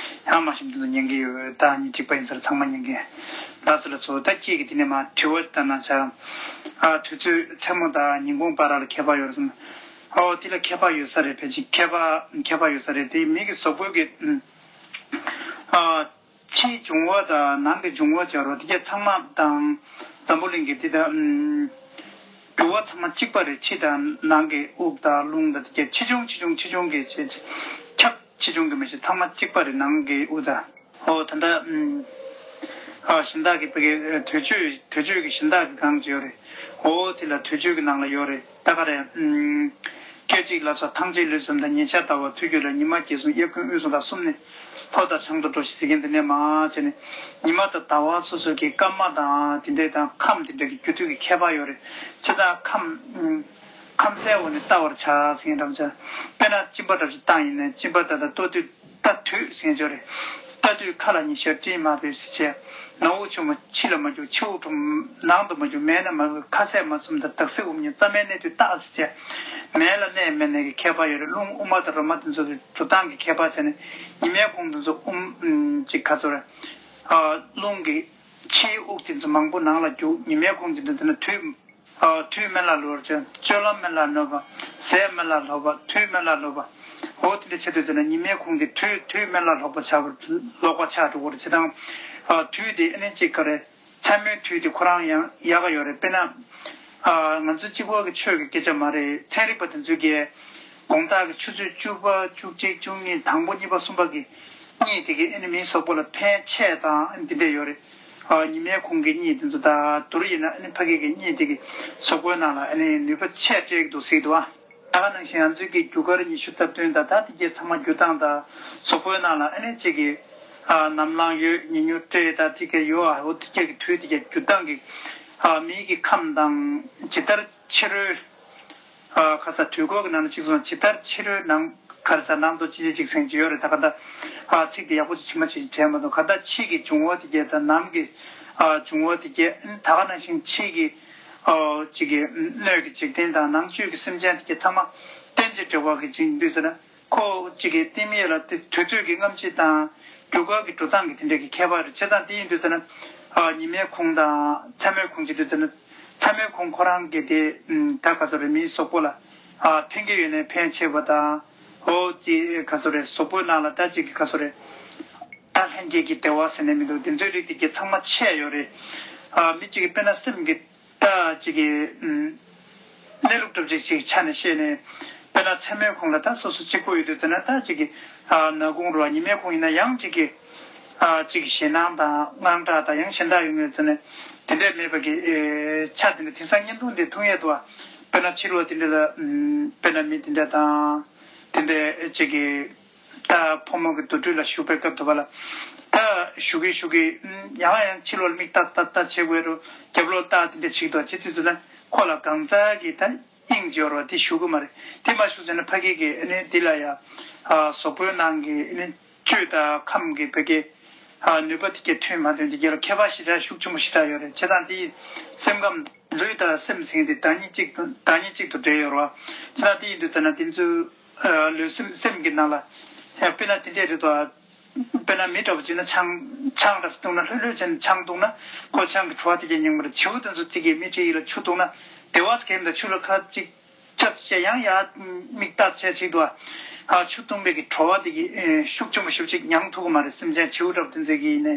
ཡང་མ་ཤེས་འདི་ཚོ་ཉན་གི་ཡོད། ད་གཉིས་གཅིག་པ་ཡིན་ས་རེད། ཚང་མ་ཉན་གི། ལགས་སོ་ལགས་སོ། ད་ཁྱེད་ཀྱིས་དེ་ནས་མ་དྲི་བ་ལྟ་ན་ཆ། ཨ་དུས་ཚོད་མཚན་མོ་དང་ཉིན་གུང་བར་ལ་ཁྱད་པར་ཡོད་རེད་བསམ། ཨོ་དེ་ལ་ཁྱད་པར་ཡོད་ས་རེད། ཕལ་ཆེར་ཁྱད་པར་ཁྱད་པར་ཡོད་ས་རེད། དེ་མི་གི་གཟུགས་པོ་གི་ཨ་ཕྱིའི་འབྱུང་བ་དང་ནང་གི་འབྱུང་བ་སྦྱར་བ་དེ་ག་ཚང་མ་དང་འཛམ་བུ་གླིང་གི་འདི་དང་ཨམ་འགྱུར་བ་ཚང་མ་གཅིག་པ་རེད། ཕྱི་དང་ནང་གི་དབུགས་དང་རླུང་དང་དེ་ག་ཆེ་ཆུང་ཆེ་ཆུང་ཆེ་ཆུང་གི་ཆེ་ཆེ་ཁྱབ་ཆེ་ཆུང་གི་མི་ཤེས། ཚང་མ་གཅིག་པ་རེད། ནང་གི་དབུགས་དང་། ཨོ་ད་ལྟ་ཨམ་ ཨ་གཞན་དག་གི་བོད་ཀྱི་ཨ་དུས་མཆོད་དུས་མཆོད་ཀྱི་གཞན་དག་གི་གང་ཅི་ཡོད་རེད། འོ་དེ་ལ་དུས་མཆོད་ཀྱི་ནང་ལ་ཡོད་རེད། ད་ག་རེ། ཨམ། སྐད་ཅིག་ལ་སོགས་ཐང་ཅིག་ལུས་སམ་དང་། ཉིན་ཞག་ཟླ་བ་དུས་རྒྱུན་ལ། ཉི་མ་གྱེས་སོང་དབྱར་དགུན་དབུས་སུ་དང་གསུམ་ནི། ལྷོ་དང་བྱང་དུ་འགྲོ་ཞེས་ཟེར་མཁན་དེ་ནས་མར་བྱས་ནས། ཉི་མ་དང་ཟླ་བ་སོ་སོ་གི་སྐར་མ་དང་དེ་འདྲའི་དང་ཁམས་དེ་འདྲ་གི་འགྱུར་དུས་ཀྱི་ཁྱད་པར་ཡོད་རེད། ཇི་ལྟར་ཁམས། ཨམ། ཁམས་གསལ་འོག་ནས་བལྟ་བར་བྱ་ཟེར་མཁན་འདྲ་བྱ། དཔེར་ན་གཅིན་པ་འདྲ་ཞིག་བཏང་ཡིན་ནའི་གཅིན་པ་ད་ལྟ་ལྟོ་དུས་ལྟ་དུས་ཟེར་མཁན་ཅིག་ཡོད་རེད། ལྟ་དུས་ཁ་ལ་ཉི་ཤར་སྤྲིན་མ་བབས་ཟེར་བྱས། ནག་འོག་ཆུ་མོ་ཕྱི་ལ་མ་རྒྱུག་ཕྱི་འོག་ཁྲོམ་ནང་དུ་མ་རྒྱུག་མལ་ན་མ་བབས། ཁ་ཟས་མ་ཟོས་དང་དག་ཟས་འོབས་ཉེ་རྩྭ་མལ་གནས་དུས་བལྟ་ཟེར་བྱས། མལ་ལ་གནས་མེད་གནས་ཀྱི་ཁྱད་པར་ཡོད་རེད། རླུང་དབུ་མ་དང་རོ་མ་དེ་ཚོ་གི་འགྲོ་སྟངས་ཀྱི་ཁྱད་པར་བྱས་ནས། ཉི་མའི་ཁོང་དེ་ཚོ་དབུ་མ་ཅིག་ག་ཚོད་རེད། ཨ། རླུང་གི་ཕྱིའི་དབུགས་དེ་ཚོ་མང་པོ་ནང་ལ་རྒྱུག་ཉི་མའི་ཁོང་དེ་ཚོ་དེ་ན་དུས། ཨ། དུས་སྨན་བླ་ལོག་པར་བྱ། སྤྱོད་ལམ་སྨན་བླ་ལོག་པ། ཟས་སྨན་བླ་ལོག་པ། དུས་སྨན་བླ་ལོག་པ། འོ་དེ་འདྲ་བྱེད་དུས་ཙམ་ན་ཉི་མའི་ཁོང་དེ་དུས་དུས་སྨན་བླ་ལོག་པ་ཆགས་པར་ལོག་པ་ཆགས་འགྲོ་གི་རེད། བྱས་ཙང་། ཨ། དུས་དེ་ཨ་ནི་གཅིག་ག་རེ། མཚན་མོའི་དུས་དེ་ཁོ་རང་ཡང་ཡག་ག་ཡོད་རེད། དཔེར་ན། ཨ། ང་ཚོ་གཅིག་པོ་གི་ཆོས་ཀྱི་སྐད་ཆ་མ་རེད། ཚན་རིག་པ་དེ་ཚོས་ཀྱི། དགོང་དག་གི་ཆུ་ཚོད་བཅུ་པ་བཅུ་གཅིག་བཅུ་གཉིས་དང་པོ་གཉིས་པ་གསུམ་པ་གི་གཉིད་དེ་གི་ཨ་ནི་མིའི་གཟུགས་པོ་ལ་ཕན་ཆེ་དང་འདི་འདྲ་ཡོད་རེད། ཨ། ཉི་མའི་ཁོང་གི་གཉིད་དེ་ཚོ་ད་དུར་ཡིན་ན་ཨ་ནི་ཕ་གི་གི་གཉིད་དེ་གི་གཟུགས་པོའི་ནང་ལ་ཨ་ནི་ནུས་པ་ཆེ་སྤྲད་ཀྱི་འདུག་ཟེར་གྱི་འདུག་ཨ། ད་ག་ནང་བཞིན་ང་ཚོའི་གི་རྒྱུ་སྐར་ཉི་ཤུ་རྩ་བདུན་དང་ད་དེ་གའི་ཚང་མ་རྒྱུ་སྟངས་དང་གཟུགས་པོའི་ནང་ལ་ཨ་ནི་གཅིག་གི། ཨ། ནམ་ལངས་ཡོད། ཉི་ཉུར་སྤྲད། ད་དེ་གའི་ཡོད། ཨ། འོ་དེ་གའི་གི་དུས་དེ་གའི་རྒྱུ་སྟངས་ཀྱི། ཨ། མིའི་གི་ཁམས་དང་ཇི་ལྟར་ཕྱི་རོལ། ཨ། ཁ་ས་དུས་འཁོར་གྱི་ནང་ལ་གཅིག་སོང་། ཇི་ལྟར་ཕྱི་རོལ་ནང་ཁར་ས་ནང་དུ་ཅི་ཅི་ཅིག་སེང་ཅི་ཡོད་རེད། ད་ག་ད། ཨ། ཚིག་དེ་ཡག་པོ་ཅིག་ཕྱི་མ་ཅིག་དྲན་མ་སོང་། ག་ད་ཕྱི་གི་འབྱུང་བ་དེ་གས་དང་ནང་གི། ཨ། འབྱུང་བ་དེ་གས། ད་ག་ནང་བཞིན་ཕྱི་གི། ཨ། ཅིག་གི་སྣོད་ཀྱི་འཇིག་རྟེན་དང་ནང་བཅུད་ཀྱི་སེམས་ཅན་དེ་གས་ཚང་མ་རྟེན་ཅིང་འབྲེལ་བ་གི་ཅིག་ཡིན་དུས་ཟེར་ན། ཁོ་གཅིག་གི་རྟེན་མེད་ལ་དེ་དུས་ཚོད་ཀྱི་རྔམ་བརྗིད་དང་རྒྱུ་སྐར་གྱི་འགྲོ་སྟངས་ཀྱི་དེ་འདྲ་གི་ཁྱད་པར་རེད། བྱས་ཙང་དེ་ཡིན་དུས་ཙམ་ན། ཨ། ཉི་མའི་ཁོང་དང་མཚན་མོའི་ཁོང་བྱེད་དུས་ཙམ་ན། མཚན་མོའི་ཁོང་ཁོ་རང་གི་དེ། ཨམ། ད་ག་ཚོད་རེད། མིའི་གཟུགས་པོ་ལ། ཨ། ཕན་གྱི་ཡོད་ནའི་ཕན་ཆེ་བ་དང་། འོ་ཅི་ག་ཚོད་རེད། གཟུགས་པོའི་ནང་ལ་ད་ཅིག་གི་ག་ཚོད་རེད། ད་ལྷན་སྐྱེས་ཀྱི་བདེ་བ་ཟེར་ནས་མི་འདུག་དེ་ཚོའི་རིགས་དེ་གས་ཚང་མ་ཆད་ཡོད་རེད། ཨ། མི་གཅིག་གི་དཔེར་ན་སེམས་ཀྱི། ད་ཅིག་གི། ཨམ། གནས་ལུགས་གྲུབ་ཅིག་ཅིག་ཆ་ནས་བཤད་ནས། དཔེར་ན་མཚན་མོའི་ཁོང་ལ་ད་སོ་སོ་གཅིག་པོ་ཡོད་དུས་ཙམ་ན་ད་ཅིག་གི། ཨ། ནག་ཁུང་རུ་བ། ཉི་མའི་ཁོང་ཡིན་ན་ཡང་ཅིག་གི། ཨ། ཅིག་གི་ཞེད་སྣང་དང་དངངས་སྐྲག་དང་ཡང་གཞན་དག་ཡོང་ཡོད་ཙམ་ནས་དེ་འདྲས་མེད་པ་གི། ཨེ། ཆ་དེ་འདྲ་དེང་སང་བརྙན་ཐུང་འདི་མཐོང་ཡས་འདུག་བ། དཔེར་ན་ཕྱི་ལོགས་དེ་འདྲ་ལ། ཨམ། དཔེར་ན་མི་དེ་འདྲ་དང་། དེ་འདྲས་ཅིག་གི། ད་ཕོ་མོ་གི་འདུ་འཕྲོད་ལ་ཞུགས་པའི་སྐབས་དུ་བ་ལ། ད་ཞུ་གི་ཞུ་གི། ཨམ། ཡང་ཡང་ཕྱི་ལོགས་ལ་མིག་ལྟ་ལྟ་ལྟ་བྱེད་དགོས་རུ་རྒྱབ་ལོགས་ལྟ་དེ་འདྲ་བྱེད་ཀྱི་འདུག་བྱེད་དུས་ཙམ་ན་ཁོ་ལ་གང་ཟག་གི་ད་དབྱིངས་སྦྱོར་བ་དེ་ཞུ་གི་མ་རེད། དེ་མ་ཞུ་ཟེར་ན་ཕ་གི་གི་ཨ་ནི་འདི་ལ་ཡ། ཨ། གཟུགས་པོའི་ནང་གི་ཨ་ནི་བཅུད་དང་ཁམས་ཀྱི་ཕ་གི། ཨ། ནུས་པ་དེ་གས་མཐུན་མ་མཐུན་དེ་གས་ལ་ཁྱད་པར་ཞེ་དྲག་ཤུགས་ཆེན་པོ་ཞེ་དྲག་ཡོད་རེད། བྱས་ཙང་དེ་སེམས་ཁམས་ལུས་དང་སེམས་ཟེར་མཁན་དེ་བདག་ཉིད་གཅིག་ཏུ་བདག་ཉིད་གཅིག་ཏུ་འབྲེལ་ཡོད་རེད་བ། བྱས་ཙང་དེ་ཡིན་དུས་ཙམ་ན་དེ་ཚོའི། ཨ། ལུས་སེམས་སེམས་ཀྱི་ནང་ལ། ཡང་དཔེར་ན་དེ་འདྲས་རེད་དོ། དཔེར་ན་མི་འདྲ་བོ་ཅིག་ན་ཆང་ཆང་འདྲ་བཏུང་ན་ལྷོད་ལྷོད་བྱས་ནས་ཆང་བཏུང་ན་ཁོ་ཆང་གི་བྲོ་བ་དེ་གས་མྱོང་གི་རེད། བྱིའུ་དེ་ཚོ་དེ་གས་མི་ཁྲིད་ཡིན་ལ་ཆུ་བཏུང་ན་བདེ་བ་གས་མི་འདུག་ཆུ་ལ་ཁ་ཅིག་ཅབ་བྱས་ཡང་ཡར་མིག་ལྟ་བྱས་ཅིག་འདུག་ཨ། ཆུ་བཏུང་བའི་གི་བྲོ་བ་དེ་གི་ཨེ་ཤུགས་ཆེན་པོ་ཞེ་པོ་ཅིག་མྱང་ཐུབ་ཀྱི་མ་རེད། སེམས་ཅན་བྱིའུ་འདྲ་བོ་དེ་ཚོ་གི་ཡིན་ནའི།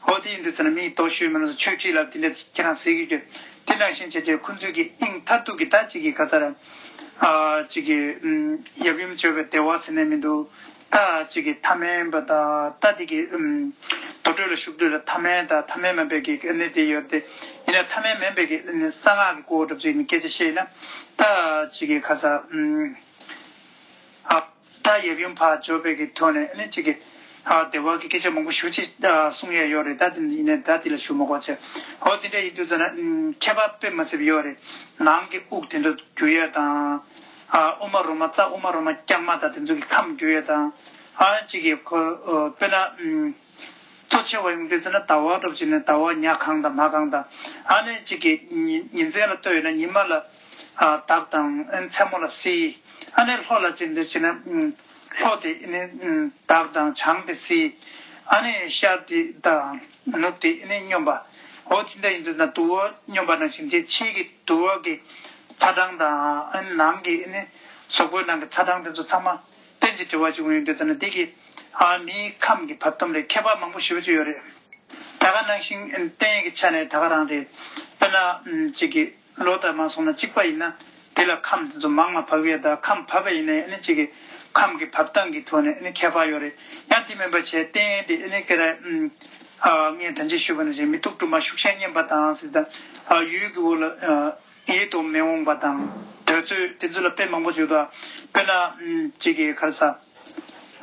འོ་དེ་ཡིན་དུས་ཙམ་ན་མིའི་རྡོ་གཞུས་མིན་ན་ཆོས་ཁྲིད་ལ་དེ་འདྲ་ཁྱེད་རང་ཟེར་གི་ཡོད། དེ་ནང་བཞིན་བྱས་བྱས་ཁོ་ཚོས་གི་དབྱིངས་མཐར་ཐུག་གི་ད་ཅིག་གི་ག་ས་ར། ཨ། ཅིག་གི། ཨམ། ཡབ་ཡུམ་སྤྱོད་པའི་བདེ་བ་ཟེར་ནས་མི་འདུག་ད་ཅིག་གི་ཐ་མལ་པ་དང་ད་དེ་གི། ཨམ། དུར་ཁྲོད་ལ་བཞུགས་དུས་ལ་ཐ་མལ་དང་ཐ་མལ་མིན་པའི་གི་ཨ་ནི་དེ་ཡོད་དེ། ཡིན་ན་ཐ་མལ་མིན་པའི་གི་ཨ་ནི་གསང་སྔགས་ཀྱི་སྐོར་འདྲ་བོ་ཅིག་ནི་སྐད་ཆ་བཤད་ན། ད་ཅིག་གི་ག་ས། ཨམ། ཨ། ད་ཡབ་ཡུམ་ཕར་འཇོག་པའི་གི་ཐོག་ནས་ཨ་ནི་ཅིག་གི། ཨ། བདེ་བ་གི་སྐད་ཆ་མང་པོ་ཞེ་པོ་ཅིག་ཨ། གསུང་ཡས་ཡོད་རེད། ད་དེ་ཡིན་ནའི་ད་དེ་ལ་ཞུ་མ་དགོས་བྱས། འོ་དེ་འདྲ་ཡིན་དུས་ཙམ་ན། ཨམ། ཁྱད་པར་དཔེ་མ་སྲིད་པ་ཡོད་རེད། ནང་གི་དབུགས་དེ་འདྲ་རྒྱུ་ཡས་དང་། ཨ། དབུ་མ་རོ་མ་རྩ་དབུ་མ་རོ་མ་རྐྱང་མ་དང་དེ་ཚོ་གི་ཁམས་རྒྱུ་ཡས་དང་། ཨ། ཅིག་གི་ཁོ། ཨ། དཔེར་ན། ཨམ། གཙོ་ཆེ་བ་ཡོང་དུས་ཙམ་ན་ཟླ་བ་འདྲ་བོ་ཅིག་ནས་ཟླ་བ་ཉ་གང་དང་མ་གང་དང་། ཨ་ནི་གཅིག་གི་ཉི་ཉིན་མཚན་ལ་ལྟོས་ཡོད་ན་ཉི་མ་ལ། ཨ། དྭགས་དང་ཨ་ནི་མཚན་མོ་ལ་བསིལ། ཨ་ནི་ལྷོ་ལ་ཅིག་འདི་བྱས་ན། ཨམ། ལྷོ་དེ་ཨ་ནི། ཨམ། དྭགས་དང་བྱང་དེ་བསིལ། ཨ་ནི་ཤར་དེ་དང་ནུབ་དེ་ཨ་ནི་སྙོམས་པ། འོ་དེ་འདྲ་ཡིན་དུས་ན་དུ་བ་སྙོམས་པ་ནང་བཞིན་དེ་ཕྱིའི་གི་དུ་བ་གི་ཚ་གྲང་དང་ཨ་ནི་ནང་གི་ཨ་ནི་གཟུགས་པོའི་ནང་གི་ཚ་གྲང་དེ་ཚོ་ཚང་མ། རྟེན་ཅིང་འབྲེལ་བ་བྱུང་ཡོང་དུས་ཙམ་ན་འདི་གི། ཨ། མིའི་ཁམས་ཀྱི་བབ་སྟངས་ལས་ཁྱད་པར་མང་པོ་ཞེ་པོ་ཅིག་ཡོད་རེད། ད་ག་ནང་བཞིན་རྟེན་གྱི་ཆ་ནས་ད་ག་རང་རེད། དཔེར་ན། ཨམ། གཅིག་གི་ལོ་ལྟར་མ་སོང་ན་གཅིག་པ་ཡིན་ན་དེ་ལ་ཁམས་དེ་ཚོ་མང་ལ་བབས་ཡས་དང་ཁམས་བབས་པ་ཡིན་ན་ཨ་ནི་གཅིག་གི་ཁམས་ཀྱི་བབ་སྟངས་ཀྱི་ཐོག་ནས་ཨ་ནི་ཁྱད་པར་ཡོད་རེད། ཡང་དེ་མིན་པ་བྱས་རྟེན་དེ་ཨ་ནི་ག་རེ། ཨམ། ཨ་ངས་ད་ཅི་ཞུས་པ་ནང་བཞིན་མི་སྡུག་དཀྲུག་མ་ཤུགས་ཤ་ཉན་པ་དང་ཟེར་ད། ཨ་ཡུལ་གྱི་འོག་ལ་ཨ་ཡིད་དུ་མི་འོང་བ་དང་། དུས་ཚོད་དེ་ཚོ་ལ་དཔེ་མང་པོ་ཞིག་འདུག་དཔེར་ན་ཨམ་གཅིག་གི་ག་རེ་ཟ།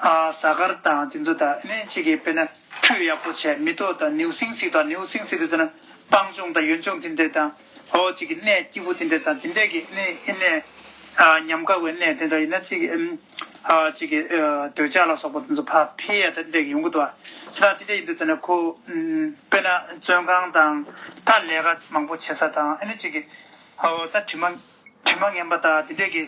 ཨ་གཟའ་སྐར་དང་དེ་ཚོ་དང་ཨ་ནི་གཅིག་གི་དཔེར་ན་ཁྲུས་ཡག་པོ་བྱས། མེ་ཏོག་དང་ནེའུ་གསིང་ཟེར་དང་། ནེའུ་གསིང་ཟེར་དུས་ཙམ་ན་སྤང་ལྗོངས་དང་ཡུལ་ལྗོངས་དེ་འདྲ་དང་། ཨོ་གཅིག་གི་གནས་སྐྱིད་པོ་དེ་འདྲ་དང་། དེ་འདྲ་གི་ཨ་ནི་ཨ་ནི་ཨ་ཉམས་དགའ་བའི་གནས་དེ་འདྲ་ཡིན་ན་གཅིག་གི་ཨམ་ཨ་གཅིག་གི་ཨ་འདོད་ཆགས་ལ་སོགས་པ་དེ་ཚོ་ཕར་འཕེལ་ཡ་དེ་འདྲ་གི་ཡོང་གི་འདུག་ཨ་ད་དེ་འདྲ་ཡིན་དུས་ཙམ་ན་ཁོ་ཨམ་དཔེར་ན་བཙོན་ཁང་དང་། ད་ལས་ཀ་མང་པོ་བྱེད་ས་དང་། ཨ་ནི་གཅིག་གི་ཨོ་ད་དྲི་མ་དྲི་མ་ངན་པ་དང་དེ་འདྲས་ཀྱི་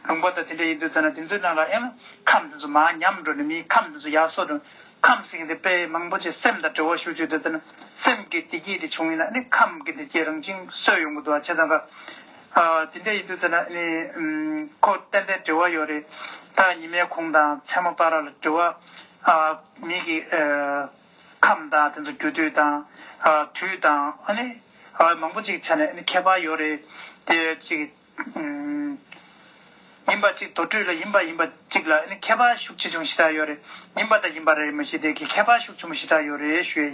ལུང་པ་དང་དེ་འདྲས་ཡིན་དུས་ཙམ་ན། དེ་ཚོའི་ནང་ལ་ཡང་ཁམས་དེ་ཚོ་མར་ཉམས་འགྲོ་ནས། མིའི་ཁམས་དེ་ཚོ་ཡར་གསོ་འགྲོ། ཁམས་ཟེར་མཁན་དེ་དཔེ་མང་པོ་ཅིག་སེམས་དང་འབྲེལ་བ་ཤུགས་ཆེ་དུས་ཙམ་ན། སེམས་ཀྱི་བདེ་སྐྱིད་དེ་བྱུང་ཡིན་ན་ནི་ཁམས་ཀྱི་བདེ་སྐྱིད་རང་བཞིན་གསོས་ཡོང་གི་འདུག་ཨ་བྱས་ཙང་ཀ་ཨ་དེ་འདྲས་ཡིན་དུས་ཙམ་ན་ནི་ཨམ་ཁོ་ཏན་ཏན་འབྲེལ་བ་ཡོད་རེད། ད་ཉི་མའི་གུང་དང་མཚན་མོ་བར་ལ་འབྲེལ་བ། ཨ་མི་གི་ཨ་ཁམས་དང་དེ་ཚོ་རྒྱུ་དུས་དང་། ཨ་དུས་དང་། ཨ་ནི་ཨ་མང་པོ་ཅིག་ཆ་ནས་ཨ་ནི་ཁྱད་པར་ཡོད་རེད། དེ་ཅིག་ཨམ་ཡིན་པ་ཅིག་མདོ་སྟོད་ལ་ཡིན་པ་ཡིན་པ་ཅིག་ལ་ཨ་ནི་ཁྱད་པར་ཤུགས་ཆེ་ཆུང་ཞེ་དྲག་ཡོད་རེད། ཡིན་པ་དང་ཡིན་པ་རེད་མ་གཞི་དེ་གི་ཁྱད་པར་ཤུགས་ཆེན་པོ་ཞེ་དྲག་ཡོད་རེད་ཞུ་ཡ།